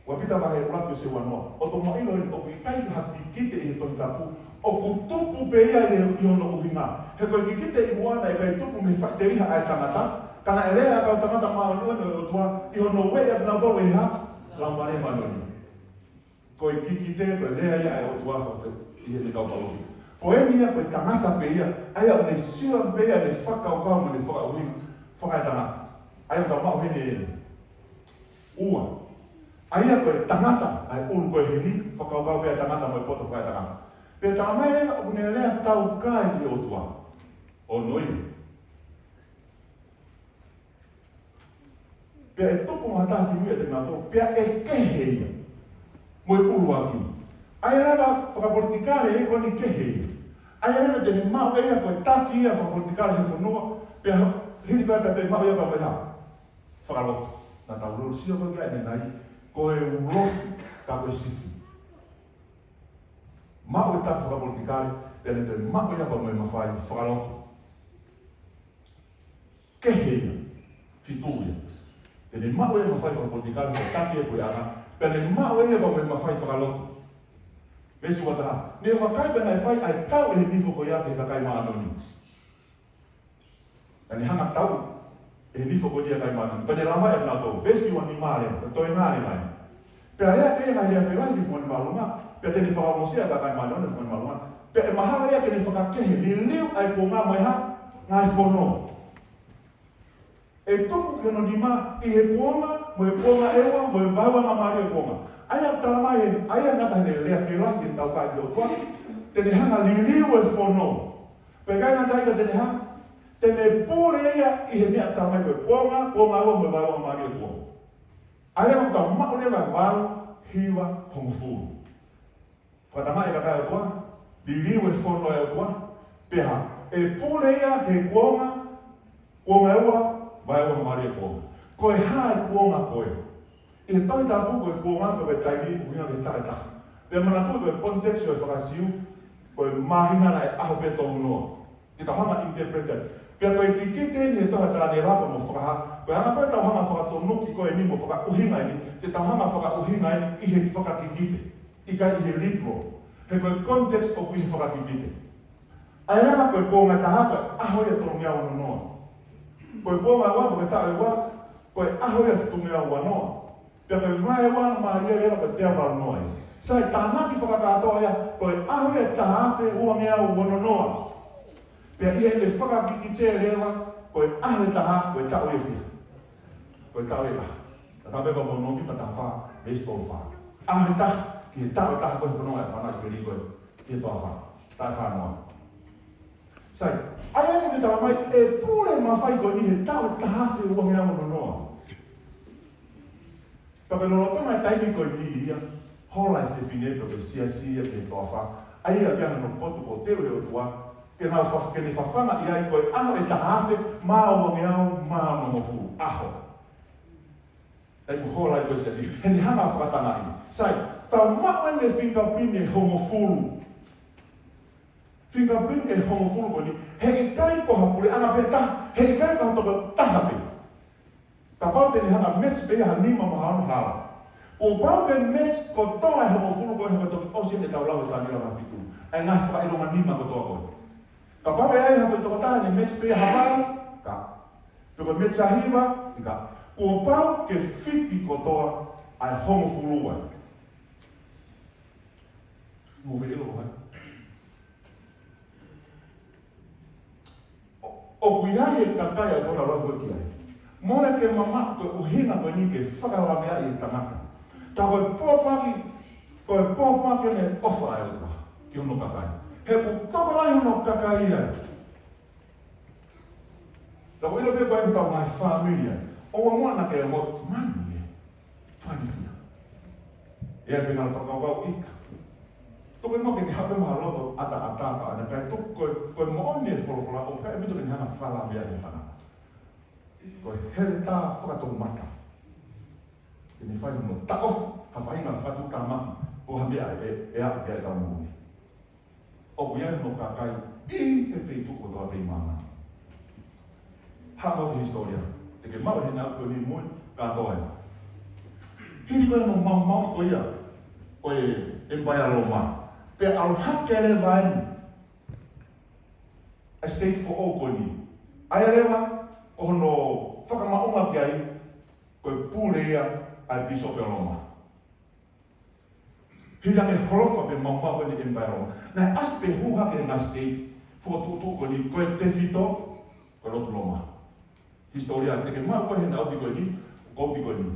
Ua Pita vahe ʻuluaki veesi uanoa. ʻOku tau maʻu ʻilo eni ʻoku ʻikai ha kikite ʻi he Tohi Tapu ʻoku tupu pē ia ʻi he, ʻi hono ʻuhinga. He ko e kikite ʻi muʻa naʻe ʻikai tupu mei he faʻiteliha ʻa e tangata, ka naʻe lea ʻa e kau tangata māʻoniʻoni ʻo e ʻOtua ʻi hono ueʻi ʻa kinautolu ʻe he hā? Laumālie Māʻoniʻoni. Ko e kikite ko e lea ia ʻa e ʻOtua fakafe-, ʻi heʻene kau palōfita. Ko eni ia ko e tangata pē ia, ʻa ia ʻoku ne sio pē ia ʻene fakakaukau mo ʻene fakaʻuhinga fakaetangata. ʻA ia ʻoku tau maʻu heni eni. Ua. ʻA ia ko e tangata, ʻa e ʻulu ko ē heni, fakakaukau pē ʻa e tangata mo e poto fakaetangata. Pea talamai leva ʻoku ne lea taukae ki he ʻOtua. Ono ia. Pea ʻe tupu mo ha taha kimui ʻiate kinautolu, pea ʻe kehe ia mo e ʻuluaki. ʻA ia leva fakapolitikale ē ko eni kehe ia. ʻA ia leva te ne maʻu ʻe ia ko e taki ia fakapolitikale he fonua, pea hili pē pea te maʻu ia pea mo e hā? Fakalotu. Naʻa tau lolotonga sio ko ē ki ai ʻanenai, ko e ulofi ka ko e sipi. Maʻu e taki fakapolitikale, pea ne toe maʻu ia pea mo e mafai fakalotu. Kehe ia, fitu ia. Te ne maʻu e mafai fakapolitikale, he taki e puleʻanga, pea ne maʻu ia pea mo e mafai fakalotu. Veesi ua taha. Ne vakai pea naʻe fai ʻa e tau ʻe he nifo ko ia ki he kakai māʻoniʻoni. Naʻa ne hanga tau ʻe he nifo ko ia ki he kakai māʻoniʻoni. Pea ne lavaʻi ʻa kinautolu. Veesi ua nima leva, toe ngale mai. Pea lea ʻa e ngaahi lea felahi ki he funga māʻolunga, pea te ne fakaongosia ʻa e kakai māʻoniʻoni he funga māʻolunga. Pea ʻe mahalo ia ke ne fakakehe, liliu ʻa e kuonga mo e hā? Ngaahi fono. ʻE tupu ki hono nima ʻi he kuonga, mo e kuonga ʻe ua, mo e vaeuangamālie kuonga. ʻA ia ʻoku tala mai ē, ʻa ia ngata he lea felahi ki he taukae ki he ʻOtua, te ne hanga liliu e fono. Pea ʻikai ngata ai ka te ne hā? Te ne pule ia ʻi he meʻa tala mai ko e kuonga, kuonga ʻe ua mo e vaeuangamālie kuonga. ʻA ia ʻoku tau maʻu leva e valu, hiva, hongofulu. Fakatamaʻi e kakai ʻo e ʻOtua, liliu e fono ʻa e ʻOtua, pea ʻe pule ia he kuonga, kuonga ʻe ua, vaeuangamālie kuonga. Ko e hā e kuonga ko ē? ʻI he Tohi Tapu ko e kuonga ko e taimi ʻoku ʻuhinga ki he taʻu ʻe taha. Pea manatuʻi ko e context ʻo e faka-Siu, ko e māhina naʻe ʻaho pē tolu noa. Te tau hanga interpret ai. Pea ko e kikite eni he tohi ʻa Taniela pea mo Fakahā, ko e anga ko ē ʻetau hanga fakatonuki ko eni mo fakaʻuhinga eni, te tau hanga fakaʻuhinga eni ʻi he fakakikite. ʻIkai ʻi he literal. He ko e context ʻoku ʻi he fakakikite. ʻA ia leva ko e kuonga ʻe taha, ko e ʻaho ia ʻe tolungeau ono noa. Ko e kuonga ʻe ua, ko e taʻu ʻe ua, ko e ʻaho ia ʻe fitungeau ua noa. Pea ko e vaeuangamālie leva ko e teau valu noa ia. Sai, tānaki fakakātoa ia, ko e ʻaho ia ʻe taha afe uangeau ono noa. Pea ʻi heʻene fakakikite leva, ko e ʻaho ʻe taha, ko e taʻu ʻe fiha? Ko e taʻu ʻe taha. Ka tape pa mo Nōmipa taha fā, veesi tolu fā. ʻAho ʻe taha, ki he taʻu ʻe taha ko e fononga ʻa e fānau ʻIsileli ko ē, ki he toafa, taʻu ʻe fā noa. Sai, ʻa ia ʻoku ne tala mai, ʻe pule mafai ko eni he taʻu ʻe taha afe uangeau ono noa. Pea ko e lolotonga e taimi ko eni ia, hola e fefine pe ko e siasi ia ki he toafa. ʻA ia ʻoku ʻi ai hono potu kuo teu ʻe he ʻOtua, ke nau fa-, ke ne fafanga ʻi ai ko e ʻaho ʻe taha afe mā uangeau mā onongofulu ʻaho. Taimi hola ai ko e siasi, he ne hanga fakatangaʻi. Sai, tau maʻu eni e fingerprint ʻe hongofulu. Fingerprint ʻe hongofulu ko eni, heʻikai ko ha puleʻanga pē taha, heʻikai ko ha toko taha pē. Kapau te ne hanga match pē ia ha nima mo ha ono hala. Kuo pau ke match kotoa e hongofulu ko ē he ko e toki ʻosi eni ʻetau lau ʻi Taniela vahe fitu. ʻA e ngaahi fakaʻilonga nima kotoa ko ē. Kapau ʻe ʻi ai ha foʻi tokotaha ne match pē ia ha valu, ka. Pe ko e match ha hiva, ʻikai. Kuo pau ke fiti kotoa ʻa e hongofulu ai. Mou fie ʻilo ko hai? ʻO, ʻoku ʻi ai e kakai ʻoku tau lau ko ē ki ai. Mole ke mamaʻo ko e ʻuhinga ko eni ke fakalaveaʻi e tangata. Ka ko e pōpoaki, ko e pōpoaki ʻene ʻofa ʻa e ʻOtua ki hono kakai. He ʻoku tokolahi hono kakai ai. Ka ko e ʻilo pē ko e ʻetau ngaahi fāmili ai. ʻOua muʻa naʻa ke ʻoho mani ē. Fānifia. ʻE ʻi ai e fengāueʻanga fakakaukau ʻita. Tuku muʻa ke ke hape mo ha loto ʻataʻatā ka ʻanai kai tuku ko e, ko e moʻoni e folofola ʻoku ʻikai ʻaupito ke ne hanga fakalaveaʻi e tangata. Ko e heletā fakatoumata. Ke ne fai mo taʻofi ha faʻahinga fakatuʻutāmaki, ko ha meʻa ʻe, ʻe aʻu ki ai ʻetau moʻui. ʻOku ʻi ai hono kakai ʻi he feituʻu kotoa pē ʻi māmani. Haʻu ki he hisitōlia, te ke maʻu he naʻa ko eni mui kātoa ē. Hili ko ē hono maumauʻi ko ia ʻo e ʻEmipaea Loma. Pea ʻalu hake leva eni ʻa e state foʻou ko eni. ʻA ia leva, ko hono fakamaʻunga ki ai, ko e pule ia ʻa e Pīsope ʻo Loma. Hili ange holofa pē maumau eni ʻEmipaea Loma. Naʻe ʻasi pē hū hake e ngaahi state fokotuʻutuʻu ko eni, ko e tefito, ko e lotu Loma. Hisitōlia, te ke maʻu ko ē he naʻa ʻoku ko eni, ʻoku ko eni.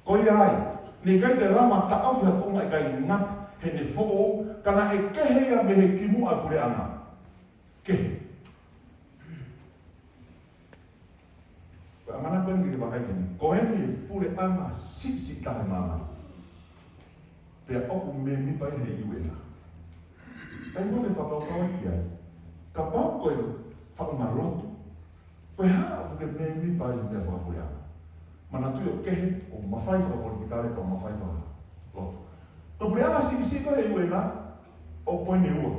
Ko ia ai, naʻe ʻikai ke lava taʻofi ha tuʻunga ʻikai ngata heʻene foʻou, ka naʻe kehe ia mei he kimuʻa puleʻanga. Kehe. Ko Ka manatu eni ke vakai ki heni. Ko eni e puleʻanga siʻisiʻi taha ʻi māmani. Pea ʻoku mēmipa ia he U N. Taimi ʻoku ke fakakaukau ki ai. Kapau ko e faʻunga lotu. Ko e hā ʻoku ke mēmipa ai he meʻa fakapuleʻanga. Manatuʻi ʻoku kehe ʻa e mafai fakapolitikale pea mo e mafai fakalotu. Ko e puleʻanga siʻisiʻi ko ē he U N, ʻoku poini ua.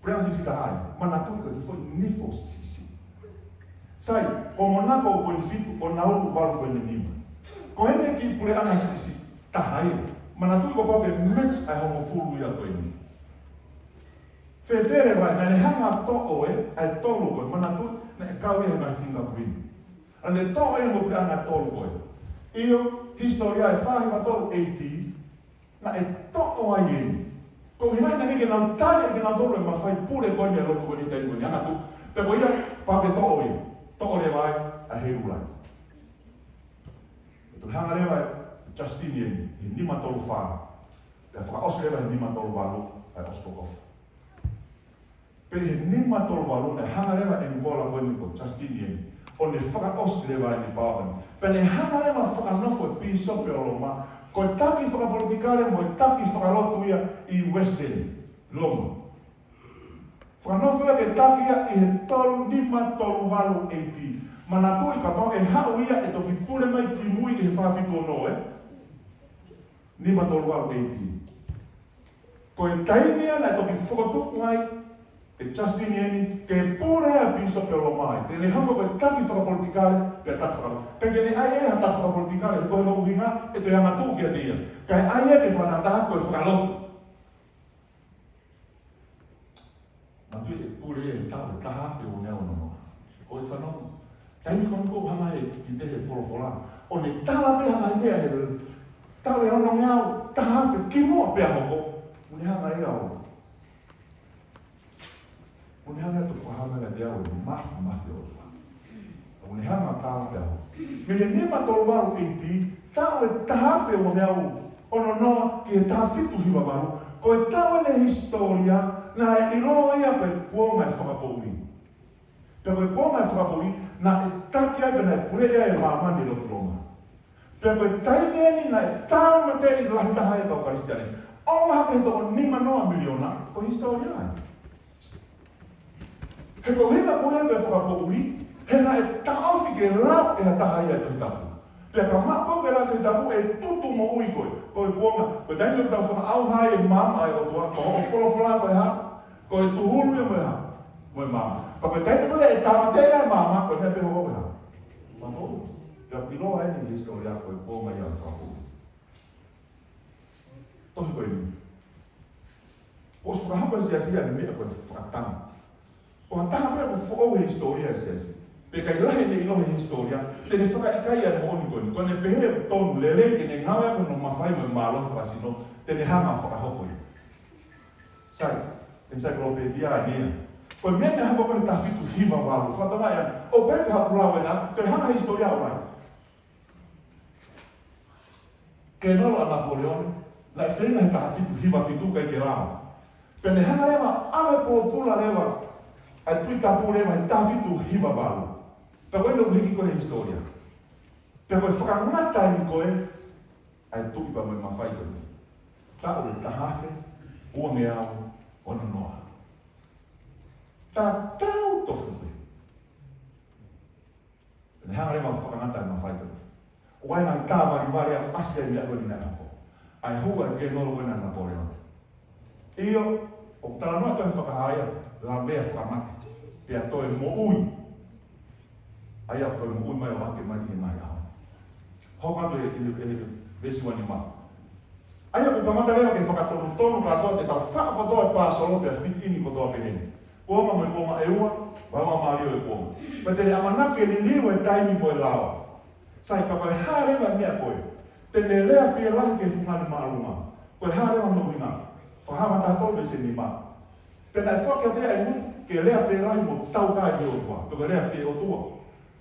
Puleʻanga siʻisiʻi taha ia. Manatuʻi ko e kiʻi foʻi nifo siʻisiʻi. Sai, ko Monako ʻoku poini fitu, ko Nauru valu poini nima. Ko eni e kiʻi puleʻanga siʻisiʻi taha ia. Manatuʻi kuo pau ke match ʻa e hongofulu ia ko eni. Fēfē leva, naʻa ne hanga ʻo toʻo ē, ʻa e tolu ko ē, manatuʻi, naʻe kau ia he ngaahi fingerprint. Naʻa ne toʻo ia mo e puleʻanga tolu ko ē. ʻIo, hisitōlia ʻe fā hiva tolu A D, naʻe toʻo ai eni. Ko e ʻuhinga ia naʻe ʻikai ke nau tali ʻe kinautolu e mafai pule ko eni e lotu ko eni taimi ko eni, ʻa ia naʻa nau, pea ko ia, pau ke toʻo ia. Toʻo leva ai, ʻa e Hēlulai. Pea toe hanga leva ʻe Justinian, he nima tolu fā. Pea fakaʻosi leva he nima tolu valu, ʻa e ʻOsitokofa. Pea he nima tolu valu naʻe hanga leva ʻe Nicola ko eni ko Justinian, ʻo ne fakaʻosi leva eni pau eni. Pea ne hanga leva fakanofo e pīsope ʻo Loma, ko e taki fakapolitikale mo e taki fakalotu ia ʻi Western, Loma. Fakanofo ia ke taki ia ʻi he tolu nima tolu valu A D. Manatuʻi kapau ʻe haʻu ia ʻe toki pule mai ki mui ʻi he fā fitu ono ē. Nima tolu valu A D. Ko e taimi ia naʻe toki fokotuʻu ai ʻe Justinian ke pule ʻa e pīsope ʻo Loma ai. Te ne hanga ko e taki fakapolitikale, pea taki fakalotu. Pea ke ne ʻai ʻe ha taki fakapolitikale, he ko hono ʻuhinga, ʻe toe angatuʻu kiate ia. Kae ʻai ia ke fakatātā ko e fakalotu. Manatuʻi e pule ia he taʻu ʻe taha afe ua ngeau ono noa. Ko e fanongo. Taimi ko eni ʻoku hanga he kiʻi pehē folofola. ʻO ne tala pē hanga he meʻa he taʻu ʻe ono ngeau taha afe kimuʻa pea hoko. ʻO ne hanga ia ʻo. ʻO ne hanga ʻo fakahā mai kiate au e mafimafi ʻo e ʻOtua. ʻO ne hanga ʻo tala pea hoko. Mei he nima tolu valu A D, taʻu ʻe taha afe ua ngeau ono noa ki he taha fitu hiva valu, ko e taʻu eni he hisitōlia naʻe ʻiloa ia ko e kuonga e fakapoʻuli. Pea ko e kuonga e fakapoʻuli, naʻe taki ai pea naʻe puleʻi ai e māmani ʻe he lotu Loma. Pea ko e taimi eni naʻe tāmateʻi lahi taha ai e kau Kalisitiane. ʻOku mahaki he toko nima noa miliona, ko e hisitōlia eni. He ko e ʻuhinga ko ia ko e fakapoʻuli, he naʻe taʻofi ke lau ʻe ha taha ia e Tohi Tapu. Pea ka maʻu koe ke lau e Tohi Tapu ʻe tutu moʻui koe, ko e kuonga, ko e taimi ʻoku tau fakaʻauha ai e maama ʻa e ʻOtua, ko hoʻo folofola ko e hā, ko e tūhulu ia mo e hā, mo e maama. Pea ko e taimi ko ia ʻe tāmateʻi ai e maama, ko e meʻa pē hoko ko e hā. Fakapoʻuli. Pea ʻoku ʻiloa eni he hisitōlia ko e kuonga ia e fakapoʻuli. Tohi ko eni. ʻOsi fakahoko he siasi ia e meʻa ko e fakatanga. Ko ha taha pē ʻoku foʻou he hisitōlia e siasi. Pea ʻikai lahi ʻene ʻilo he hisitōlia, te ne fakaʻikaiʻi ʻa e moʻoni ko eni. Ko ʻene pehē ʻoku tonu lelei ke ne ngāue ʻaki hono mafai mo e mālohi fakasino, te ne hanga ʻo fakahoko ia. Sai, ʻensaikolopetia eni ia. Ko e meʻa naʻe hoko ko ē he taha fitu hiva valu. Fakatamaʻi ʻa, ʻo pehē ko haku lau ena, ko e hanga he hisitōlia ʻo mai. Kenolo ʻa Napoleone, naʻe feinga he taha fitu hiva fitu kae ʻikai ke lava. Pea ne hanga leva ʻave pōpula leva ʻa e Tuʻi Tapu leva he taha fitu hiva valu. Pea ko eni ʻoku hiki ko ē he hisitōlia. Pea ko e fakangata eni ko ē ʻa e tuʻi pea mo e mafai ko eni. Taʻu ʻe taha afe ua ngeau ono noa. Tatau tofu pē. Ne hanga leva ʻo fakangata e mafai ko ē. ʻO ʻai ngaahi tā valivali ʻo ʻasi ai e meʻa ko eni naʻe hoko. ʻA e hū ʻa e kenolo ko ena ʻa Napoleone. ʻIo, ʻoku talanoa ʻa e Tohi Fakahā ia, lavea fakamate. Pea toe moʻui. ʻA ia ko e moʻui mai ʻo ʻave mai ʻi he ngaahi ʻaho. Hoko atu e, e, e, veesi ua nima. ʻA ia ʻoku kamata leva ke fakatonutonu kātoa, te tau faʻu kotoa e pāsolo pea fiti ʻi he kuonga pehē ni. Kuonga mo e kuonga ʻe ua, vaeua mālie ʻo e kuonga. Pea te ne ʻamanaki ke liliu e taimi mo e lao. Sai, ka ko e hā leva e meʻa ko ē. Te ne lea fielahi ki he fungani māʻolunga. Ko e hā leva hono ʻuhinga. Fakahā vahe taha tolu veesi nima. Pea naʻe foaki kiate ia ʻa e ngutu, ke lea fielahi mo taukae ki he ʻOtua. Pea ko e lea fie ʻOtua.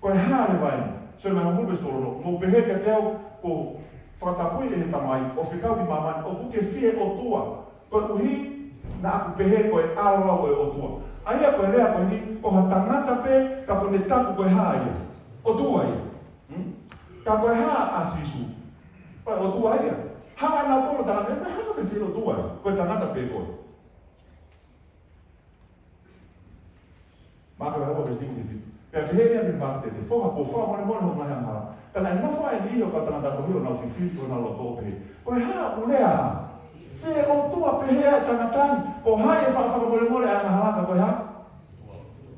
Ko e hā leva eni, sio mai hongofulu veesi tolu ono, mou pehē kiate au, kuo fakatapui ʻe he Tamai, ʻo fekau ki māmani, ʻoku ke fie ʻOtua, koeʻuhi naʻa ku pehē ko e ʻAlo au ʻo e ʻOtua. ʻA ia ko e lea ko eni, ko ha tangata pē, ka kuo ne taku ko e hā ia. ʻOtua ia. Hmm? Ka ko e hā ʻa Sīsū? Ko e ʻOtua ia. Hanga ʻe nautolu ʻo tala, ʻe, ko e hā ko e fie ʻOtua ia? Ko e tangata pē koe. Maʻake vahe ua veesi fitu. Pea pehē ʻe ia ki he maʻake tētē, Foha, kuo fakamolemole hoʻo ngaahi angahala. Ka naʻe nofo ʻa e niʻihi ʻo e kau tangata tohi ʻo nau fifili ʻi honau loto ʻo pehē, Ko e hā ʻoku lea? Fie ʻOtua pehē ʻa e tangata ni? Ko hai ʻe faʻa fakamolemole ʻa e angahala ka ko e hā?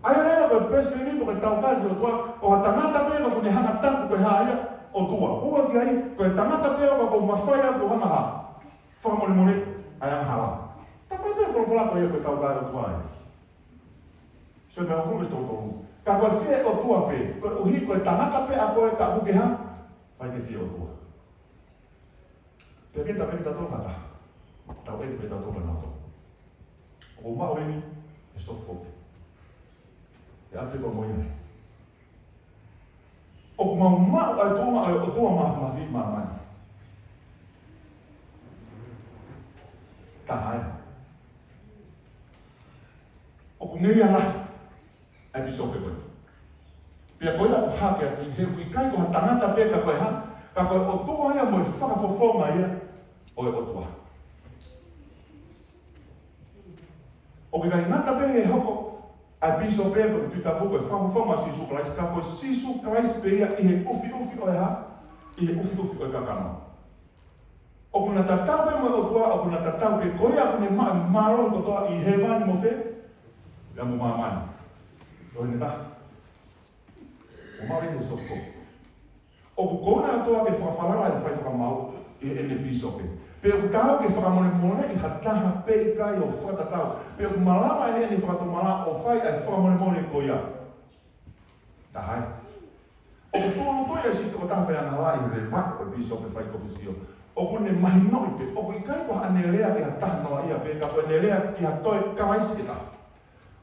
ʻA ia leva ko e blasphemy pe ko e taukae ki he ʻOtua, ko ha tangata pē ʻoku ne hanga ʻo taku ko e hā ia? ʻOtua. ʻUa ki ai, ko e tangata pē ʻoku ou mafai au ke u hanga ʻo fakamolemoleʻi ʻa e angahala. Tapu pē folofola ko ia ko e taukae ʻOtua ia. Sione hongofulu veesi tolu tolu. Ka ko e fie ʻOtua pē, koeʻuhi ko e tangata pē ʻa koe ka ʻoku ke hā? Fai ke fie ʻOtua. Pea ke tau pē ke tau tō fata. Tau ʻeke pē tau tō fata. ʻOku ou maʻu eni, e soft copy. ʻE ʻatu pē mo ia. ʻOku mau maʻu ʻa e tuʻunga ʻo e ʻOtua Māfimafi ʻi māmani. Taha ē. ʻOku ngeia lahi ʻa e pīsope ko ē. Pea ko ia ʻoku hake atu he ʻoku ʻikai ko ha tangata pē ka ko e hā, ka ko e ʻOtua ia mo e fakafofonga ia ʻo e ʻOtua. ʻOku ʻikai ngata pē he hoko ʻa e pīsope pe ko e Tuʻi Tapu ko e fakafofonga ʻo Sīsū Kalaisi, ka ko Sīsū Kalaisi pē ia ʻi he ʻufiʻufi ʻo e hā? ʻI he ʻufiʻufi ʻo e kakano. ʻOku na tatau pē mo e ʻOtua, ʻoku na tatau pē, ko ia ʻoku ne maʻu e mālohi kotoa ʻi hēvani mo fē? Pea mo māmani. Ko ʻene taha. ʻOku maʻu eni he soft copy. ʻOku kona atu ʻa e fakafalala ʻa e fai fakamaau ʻe heʻene pīsope. Pe ʻoku taau ke fakamolemoleʻi ha taha pe ʻikai ʻo fakatatau. Pe ʻoku malava ʻe heʻene fakatomala ʻo fai ʻa e fakamolemole ko ia. Taha ē. ʻOku tōnounou ʻa e siʻi tokotaha faiangahala ʻi he leva ʻo e pīsope fai kōfisio. ʻOku ne mahinoʻi pē, ʻoku ʻikai ko haʻane lea ki ha taha noa ia pē, ka ko ʻene lea ki ha toe Kalaisi ʻe taha.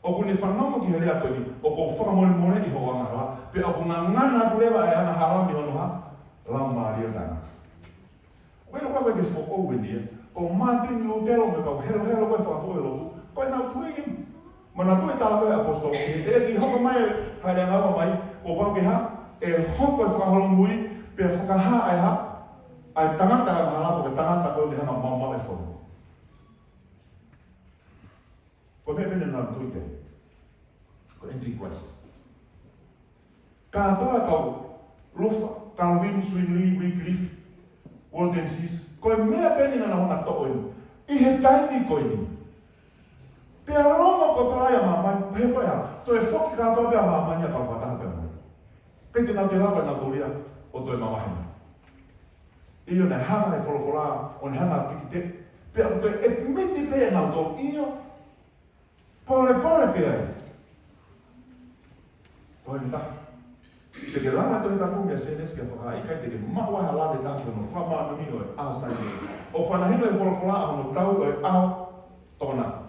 ʻOku ne fanongo ki he lea ko eni, ʻoku ou fakamolemoleʻi hoʻo angahala, pea ʻoku ngangana atu leva ʻa e angahala mei hono hā? Laumālie ʻo e tangata. ʻOku ʻi ai leva ko e foʻou eni ia, ko Mātini Lūtelo mo e kau helohelo ko ē fakafoʻou ʻo e lotu, ko ʻenau tui eni. Manatuʻi e tala ko ē ʻa e ʻaposetolo, ʻi he teʻeki hoko mai ha lea ngāue mai, kuo pau ke hā? ʻE hoko e fakaholomui, pea fakahā ʻa e hā? ʻA e tangata angahala, pe ko e tangata ko ē ʻoku ne hanga ʻo maumauʻi e fono. Ko e meʻa pē eni naʻa nau tui ki ai. Ko e Antichrist. Kātoa e kau Luther, Calvin, Zwingli, Wycliffe, Waldenses, ko e meʻa pē eni naʻa nau hanga ʻo toʻo eni. ʻI he taimi ko eni. Pea longo kotoa ai ʻa māmani, pehē ko e hā? Toe foki kātoa pē ʻa māmani ʻo kau fakataha pē mo ia. Pea te nau toe lava ʻe nautolu ia ʻo toe mavahe mai. ʻIo, naʻe hanga he folofola, ʻo ne hanga ʻo piki teʻe. Pea ʻoku toe admit pē ʻe nautolu, ʻio. Polepole pē ai. Ko e taha. Te ke lava e Tohi Tapu mei Sēnesi ki Fakahā, ʻikai te ke maʻu ai ha lave ʻe taha ki hono fakamāʻoniʻoniʻi ʻo e ʻaho Sāpate. ʻOku fanahino e folofola ʻa hono tau ʻo e ʻaho Tokonaki.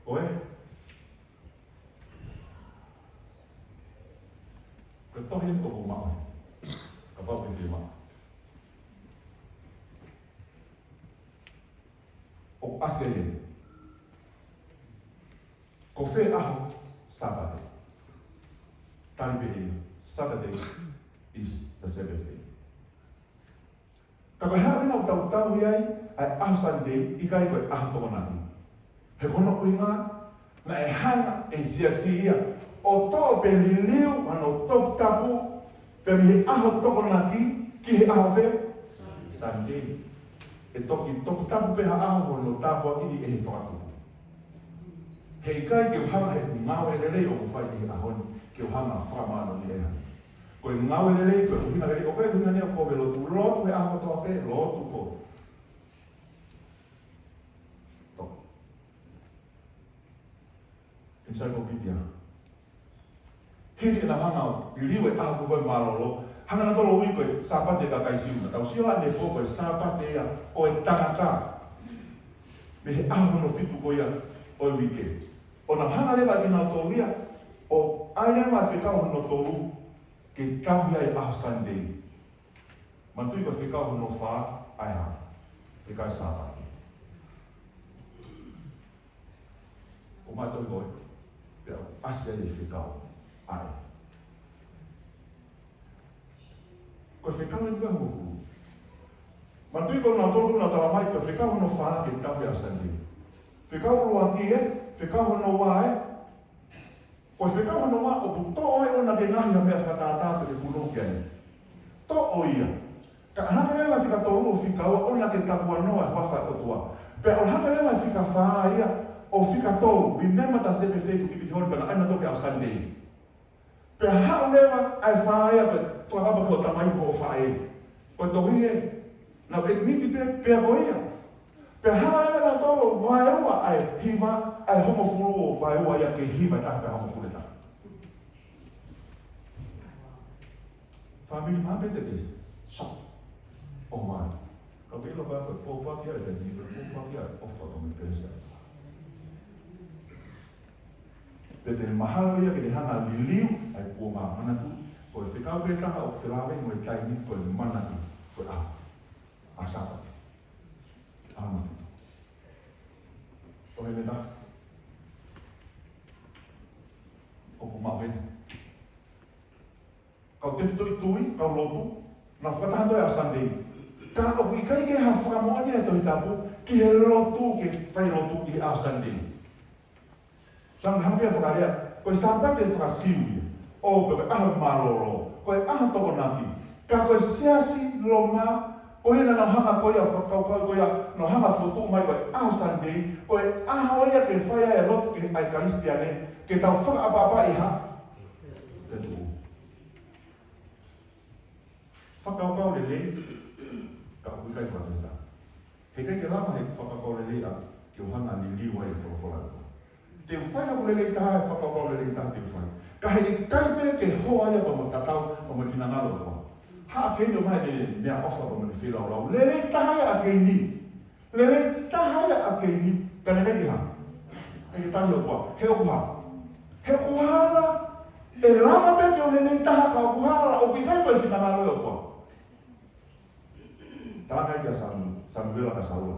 Ko e Ko e tohi eni ʻoku ou maʻu. Kapau ʻoku ke fie maʻu. ʻOku ʻasi ai eni. Ko fē ʻaho Sāpate? Tali pē eni. Saturday is the Sabbath day. Ka ko e hā e ʻuhinga ʻoku tau tauhi ai ʻa e ʻaho Sunday, ʻikai ko e ʻaho Tokonaki? He ko hono ʻuhinga, naʻe hanga ʻe he siasi ia ʻo toʻo pē liliu hono toputapu, pea mei he ʻaho Tokonaki ki he ʻaho fē? Sunday. ʻE toki toputapu pē ha ʻaho hono tāpuakiʻi ʻe he fakatupu. Heʻikai ke u hanga he ngāue lelei ʻoku fai ʻi he ʻaho ni, ke u hanga fakamāʻoniʻoniʻi ʻa e ʻaho ni. Ko e ngāue lelei, ko e ʻuhinga lelei, ʻoku ʻi ai e ʻuhinga ni ʻoku ʻave lotu, lotu he ʻaho kotoa pē, lotu ko. Tō. Encyclopedia. Hili ʻenau hanga ʻo liliu e ʻaho ko ē mālōlō, hanga nautolu ʻo ui ko e Sāpate ʻa e kakai Siu, naʻa tau sio ʻanepō ko e Sāpate ia ʻo e tangata. Mei he ʻaho hono fitu ko ia ʻo e uike. ʻO nau hanga leva kinautolu ia ʻo ʻai leva e fekau hono tolu ke tauhi ai e ʻaho Sunday. Manatuʻi ko e fekau hono fā ʻa e hā? Fekau Sāpate. ʻO mātuʻaki ko ē, pea ʻasi ai e fekau. ʻAi. Ko e fekau ʻe ua hongofulu. Manatuʻi ko nautolu naʻa tala mai ko e fekau hono fā ke tau he ʻaho Sāpate. Fekau ʻuluaki ē, fekau hono ua ē. Ko e fekau hono ua ʻoku toʻo ai ʻona ke ngaohi ha meʻa fakatātā pe ke punou ki ai. Toʻo ia. Ka ʻalu hake leva fika tolu ʻo fika ua ʻona ke tapuanoa e huafa ʻo e ʻOtua. Pea ʻalu hake leva fika fā ia ʻo fika tolu. Remember the Sabbath day to keep it holy, pea naʻa na toki ʻaho Sāpate. Pea haʻu leva ʻa e fā ia pea fakapapauʻi ko e tamai ko e fā ē. Ko e tohi ē. Naʻa nau ʻikai pē, pea ko ia. Pea haʻu leva nautolu vaeua ʻa e hiva, ʻa e hongofulu ʻo vaeua ia ke hiva taha pea hongofulu taha. Fāmili mā pē te ke sō. ʻO mai. Ka pē ʻilo ka ko e pōpoaki ia, te ni ko e pōpoaki ia, ʻofa ko e meʻa pē sa. Pea te mahalo ia ke te hanga liliu, ʻa e kuonga manatu, ko e fekau pē taha ʻoku felāveʻi mo e taimi ko e manatu, ko e ʻaho. ʻA Sāpate. ʻAho fitu. Ko e meʻa taha. ʻOku mau heni. Kau tefitoʻi tui, kau lotu, naʻa fakataha ʻi he ʻaho Sāpate. Ka ʻoku ʻikai ke ha fakamoʻoni ʻa e Tohi Tapu, ki he lotu ke fai lotu ʻi he ʻaho Sāpate. Sa na hanga pea fakalea, ko e Sāpate faka-Siu ia. ʻO pe ko e ʻaho mālōlō, ko e ʻaho Tokonaki. Ka ko e siasi Loma, ko ia naʻa nau hanga ko ia fakakaukau ko ia, nau hanga fotu mai ko e ʻaho Sāpate, ko e ʻaho ia ke fai ai e lotu ki he ʻEkalesia ni, ke tau fakaʻapaʻapa ʻi ha. Te tuʻu. Fakakaukau lelei, ka ʻoku ʻikai fakatahataha. He ʻikai ke lava he fakakaukau lelei ʻa ke u hanga liliu ai e folofola. Te u fai ʻa e lelei taha, e fakakaukau lelei taha te u fai. Ka he ʻikai pē ke hoa ia pea mo e tatau, pea mo e finangalo ʻo e ʻOtua. Haʻa Keini ʻomai e meʻaʻofa pea mo e feilaulau. Lelei taha ia ʻa Keini. Lelei taha ia ʻa Keini, ka naʻe ʻikai ke hā. ʻIkai ke tali ʻe he ʻOtua. He ʻoku hā. He ʻoku hala, ʻe lava pē ke u lelei taha ka ʻoku hala, ʻoku ʻikai ko e finangalo ʻo e ʻOtua. Talaange kia Samu-, Samuela kia Saula.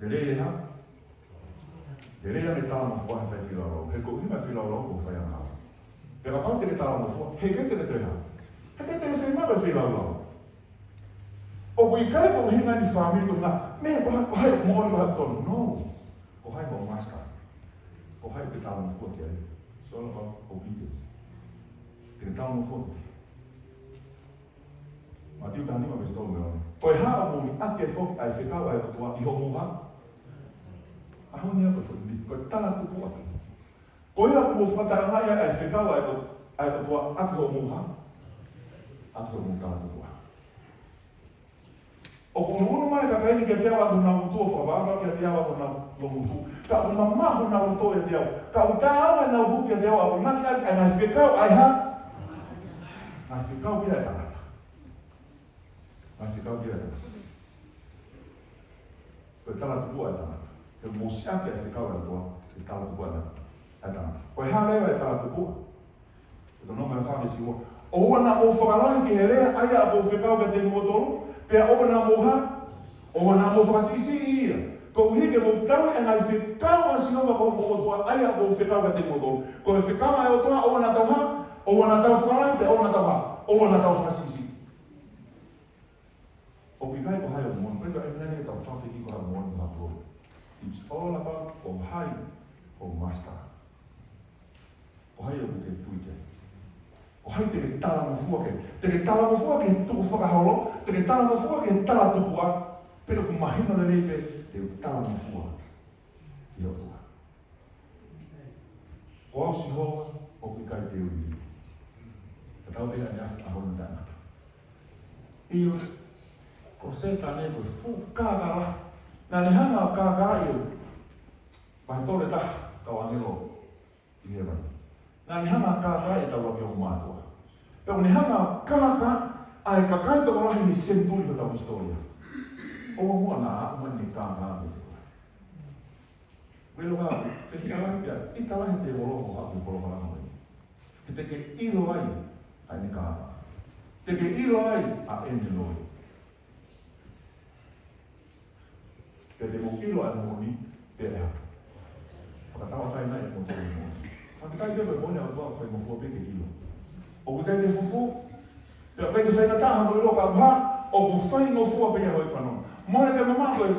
Lelei ʻe hā. Lelei ange talangofua he fai feilaulau. He ko e ʻuhinga feilaulau ko e fai angahala. Pea kapau te ke talangofua, he ʻikai te ke toe hā. He ʻikai te ke feinga ke feilaulau. ʻOku ʻikai ko e ʻuhinga ʻeni fāmili ko e ʻuhinga, meʻa ko hai, ko hai moʻoni ko hai tonu. No. Ko hai hoʻo master. Ko hai ʻoku ke talangofua ki ai. It's all about obedience. Te ke talangofua ki ai. Mātiu taha nima veesi tolu mei ono. Ko e hā ʻoku mou liʻaki foki ʻa e fekau ʻa e ʻOtua ʻi hoʻomou hā. ʻAho ni ʻa ko e foʻi mi-, ko e talatupuʻa. Ko ia ʻoku mou fakataʻeʻaongaʻi ʻa e fekau ʻa e ʻO-, ʻa e ʻOtua ʻaki hoʻomou hā. ʻAki hoʻomou talatupuʻa. ʻOku ʻunuʻunu mai e kakai ni kiate au ʻaki honau ngutu ʻo fakavaʻa kiate au ʻaki honau loungutu. Ka ʻoku mamaʻo honau loto ʻiate au. Ka ʻoku taau ʻenau hū kiate au ʻo akonaki ʻaki ʻa e ngaahi fekau ʻa e hā. Ngaahi fekau ia ʻa e tangata. Ngaahi fekau ia ʻa e tangata. Ko e talatupuʻa ʻa e tangata. He mou siʻaki ʻa e fekau ʻa e ʻOtua, ko e talatupuʻa ʻa e tangata. Ko e hā leva e talatupuʻa? Ko e tono mai fā veesi ua. ʻOua naʻa mou fakalahi ki he lea ʻa ia ʻoku ou fekau kiate kimoutolu, pea ʻoua naʻa mou hā, ʻoua naʻa mou fakasiʻisiʻi ia. Koeʻuhi ke mou tauhi ʻa e ngaahi fekau ʻa Sihova ko homou ʻOtua ʻa ia ʻoku ou fekau kiate kimoutolu. Ko e fekau ʻa e ʻOtua ʻoua naʻa tau hā, ʻoua naʻa tau fakalahi, pea ʻoua naʻa tau hā, ʻoua naʻa tau fakasiʻisiʻi. ʻOku ʻikai ko hai ʻoku moʻoni, ko e ka ʻi ai nai ke tau fafiki ko hai ʻoku moʻoni ko hai ʻoku. It's all about ko hai hoʻo master. Ko hai ʻoku te tui ki ai. Ko hai te ke talangofua ki ai. Te ke talangofua ki he tukufakaholo, te ke talangofua ki he talatupuʻa, pe ʻoku mahino lelei pē te ke talangofua ki he ʻOtua. Ko au Sihova, ʻoku ʻikai te u liliu. Ka tau pehē ʻanenai ʻa hono taʻengata. ʻIo, ko Sētane ko e fuʻu kākā lahi. Naʻa ne hanga ʻo kākaaʻi ʻa e vahe tolu ʻe taha kau ʻāngelo ʻi hēvani. Naʻa ne hanga ʻo kākaaʻi ʻetau lahi ʻo mātuʻa. Pea ʻoku ne hanga ʻo kākaaʻi ʻa e kakai tokolahi he senituli ʻo hotau hisitōlia. ʻOua muʻa naʻa aʻu mai ne kākaaʻi ʻa e tokolahi. Velo ka, fehiʻa lahi pea, ʻita lahi te volo ko haʻu ki he polokalama ni. He te ke ʻilo ai, ʻa ʻene kākā. Te ke ʻilo ai, ʻa ʻene loi. Pea te mou ʻilo ʻa e moʻoni, pea ʻe hā. Fakatauʻatāina ʻe moutolu e moʻoni. Fake ʻIkai ke pē moʻoni ʻa e ʻOtua, faingofua pē ke ʻilo. ʻOku ʻikai ke fufū, pea ʻikai ke faingataʻa hono ʻilo, ka ʻoku hā, ʻoku faingofua pē ia hoʻo fanongo. Mole ke mamaʻo ko e,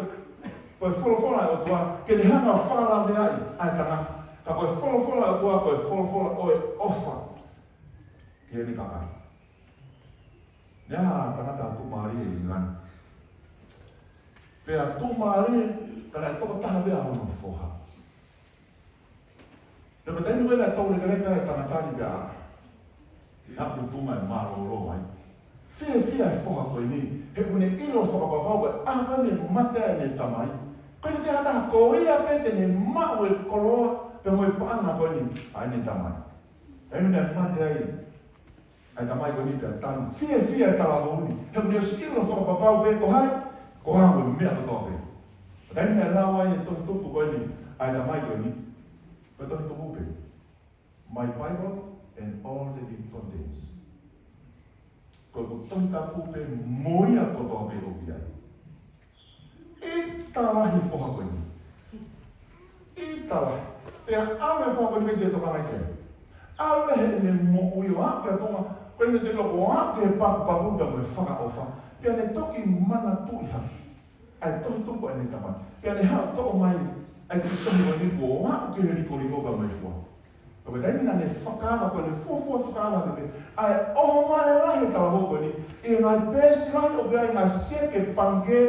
ko e folofola ʻa e ʻOtua ke ne hanga ʻo fakalaveaʻi ʻa e tangata. Ka ko e folofola ʻa e ʻOtua, ko e folofola ʻo e ʻofa ki heʻene kakai. Naʻe ʻi ai ha tangata tuʻumālie ʻi ʻIngilani. Pea tuʻumālie, ka naʻe toko taha pē ʻa hono foha. Pea ko e taimi ko ē naʻe toulekeleka e tangata ni pea naʻe tuʻu mai mālōlō ai. Fiefia e foha ko eni, he ʻoku ne ʻilo fakapapau ko e ʻaho ko ē ne mate ai ʻene tamai, ko ʻene te hata ko ia pē te ne maʻu e koloa pea mo e paʻanga ko eni ʻa ʻene tamai. Taimi naʻe mate ai ʻa e tamai ko eni pea tanu, fiefia e talavou ni, he ʻoku ne ʻosi ʻilo fakapapau pē ko hai, ko au e meʻa kotoa pē. Taimi naʻe lau ai e tohi tupu ko eni ʻa e tamai ko eni, ko e tohi tupu pē. My Bible and all that it contains. Ko ʻeku Tohi Tapu pē mo ia kotoa pē ʻoku ʻi ai. ʻIta lahi e foha ko eni. ʻIta lahi. Pea ʻave e foha ko eni ke tokanga ki ai. ʻAve heʻene moʻui ʻo aʻu ki he tonga, ko ʻene te loko ʻo aʻu ki he pakupaku pea mo e fakaʻofa. Pea ne toki manatuʻi hake ʻa e tohi tupu ʻa ʻene tamai. Pea ne haʻu ʻo toʻo mai ʻa e tohi ko eni kuo aʻu ki he likoliko pea mo e fua. Ko e taimi naʻa ne fakaava, ko ʻene fuofua fakaava pē ʻa e ʻohovale lahi e talavou ko eni ʻi he ngaahi peesi lahi ʻoku ʻi ai e ngaahi sieke pangikē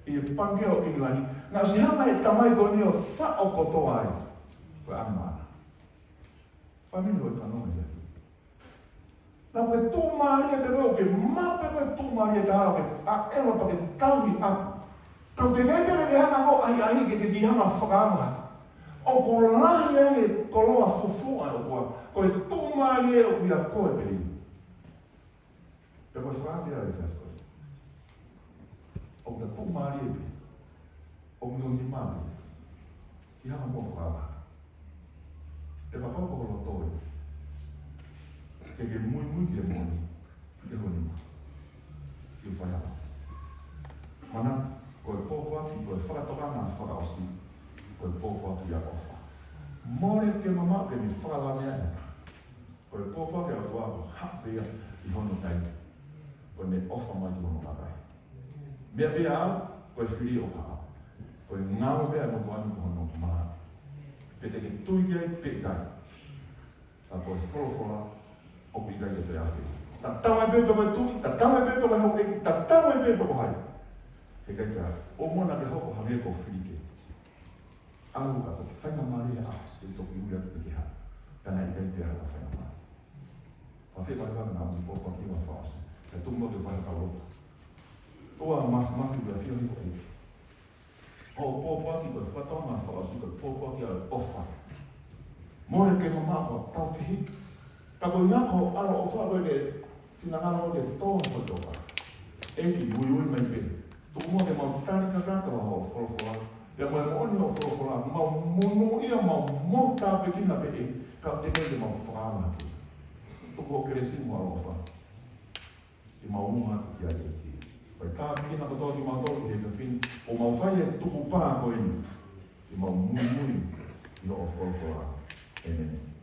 ʻi he pangikē ʻo ʻIngilani. Naʻe ʻosi hanga ʻe he tamai ko eni ʻo faʻo kotoa ai. Ko e ʻamanaki. Fāmili, hoʻo fanongo mai. Naʻa ko e tuʻumālie te veo ke mape ko e tuʻumālie ta ke ʻaʻeva pea ke tauhi atu. Ka ʻoku teʻeki ai pē ke ke hanga ʻo ʻahiʻahiʻi ke ke hanga ʻo fakaava. ʻOku lahi ai e koloa fufū ʻa e ʻOtua. Ko e tuʻumālie ʻoku ʻia koe pē ia. Pea ko e fakaava ia e fakaava. ʻOku ta tuʻumālie pē. ʻOku nau nima pē. Ke hanga ʻo fakaava. Pea kapau ko ho loto ē, ke ke muimui ki he moʻoni, ke ho nima. Ke fai hā? Manatuʻi, ko e pōpoaki, ko e fakatokanga fakaʻosi, ko e pōpoaki ʻa e ʻofa. Mole ke mamaʻo ke ne fakalaveaʻi. Ko e pōpoaki ʻa e ʻOtua ko e hā pē ia ʻi hono taimi. Ko ʻene ʻofa mai ki hono kakai. Meʻa pē ia au, ko e fili ʻoku haʻu. Ko e ngāue pē ia ʻa e ʻOtua ni ko hono mā. Pe te ke tui ki ai pe ʻikai. Ka ko e folofola ʻoku ʻikai ke toe afe. Tatau ai pē pe ko e tui, tatau ai pē pe ko e houʻeiki, tatau ai pē pe ko hai. He ʻikai ke afe. ʻOua naʻa ke hoko hangē ko Filike. ʻAlu ka ko e faingamālie ʻa e ʻaho, ʻe toki ui atu ke ke haʻu. Ka naʻe ʻikai pē ha faingamālie. Fafie pale pale na ui pōpoaki ʻa e fakaʻosi. Kae tuku muʻa ke fai ha kau lotu. ʻOtua Māfimafi, ʻoku ʻafio hifo ʻEiki. Hoʻo pōpoaki ko e fakatokanga fakaʻosi ko e pōpoaki ʻa e ʻofa. Mole ke mamaʻo ke tau fihi. Ka ko e ngaahi ʻaloʻofa ko ē ke finangalo ke tō ko e toka. ʻEiki, uiui mai pē. Tuku muʻa ke mau tali kakato ʻa hoʻo folofola. Pea mo e moʻoni hoʻo folofola, mau monūʻia, mau moʻui tāpuekina pē ē, ka ʻoku teʻeki ke mau fakaava hake. Tuku hoʻo kelesi mo e ʻaloʻofa ke mau ʻunga atu ki ai ʻEiki. Fai tāpuekina kotoa kimautolu he efiafi ni, ʻo mau fai e tukupā ko eni, ke mau muimui ʻi hoʻo folofola. ʻĒmeni.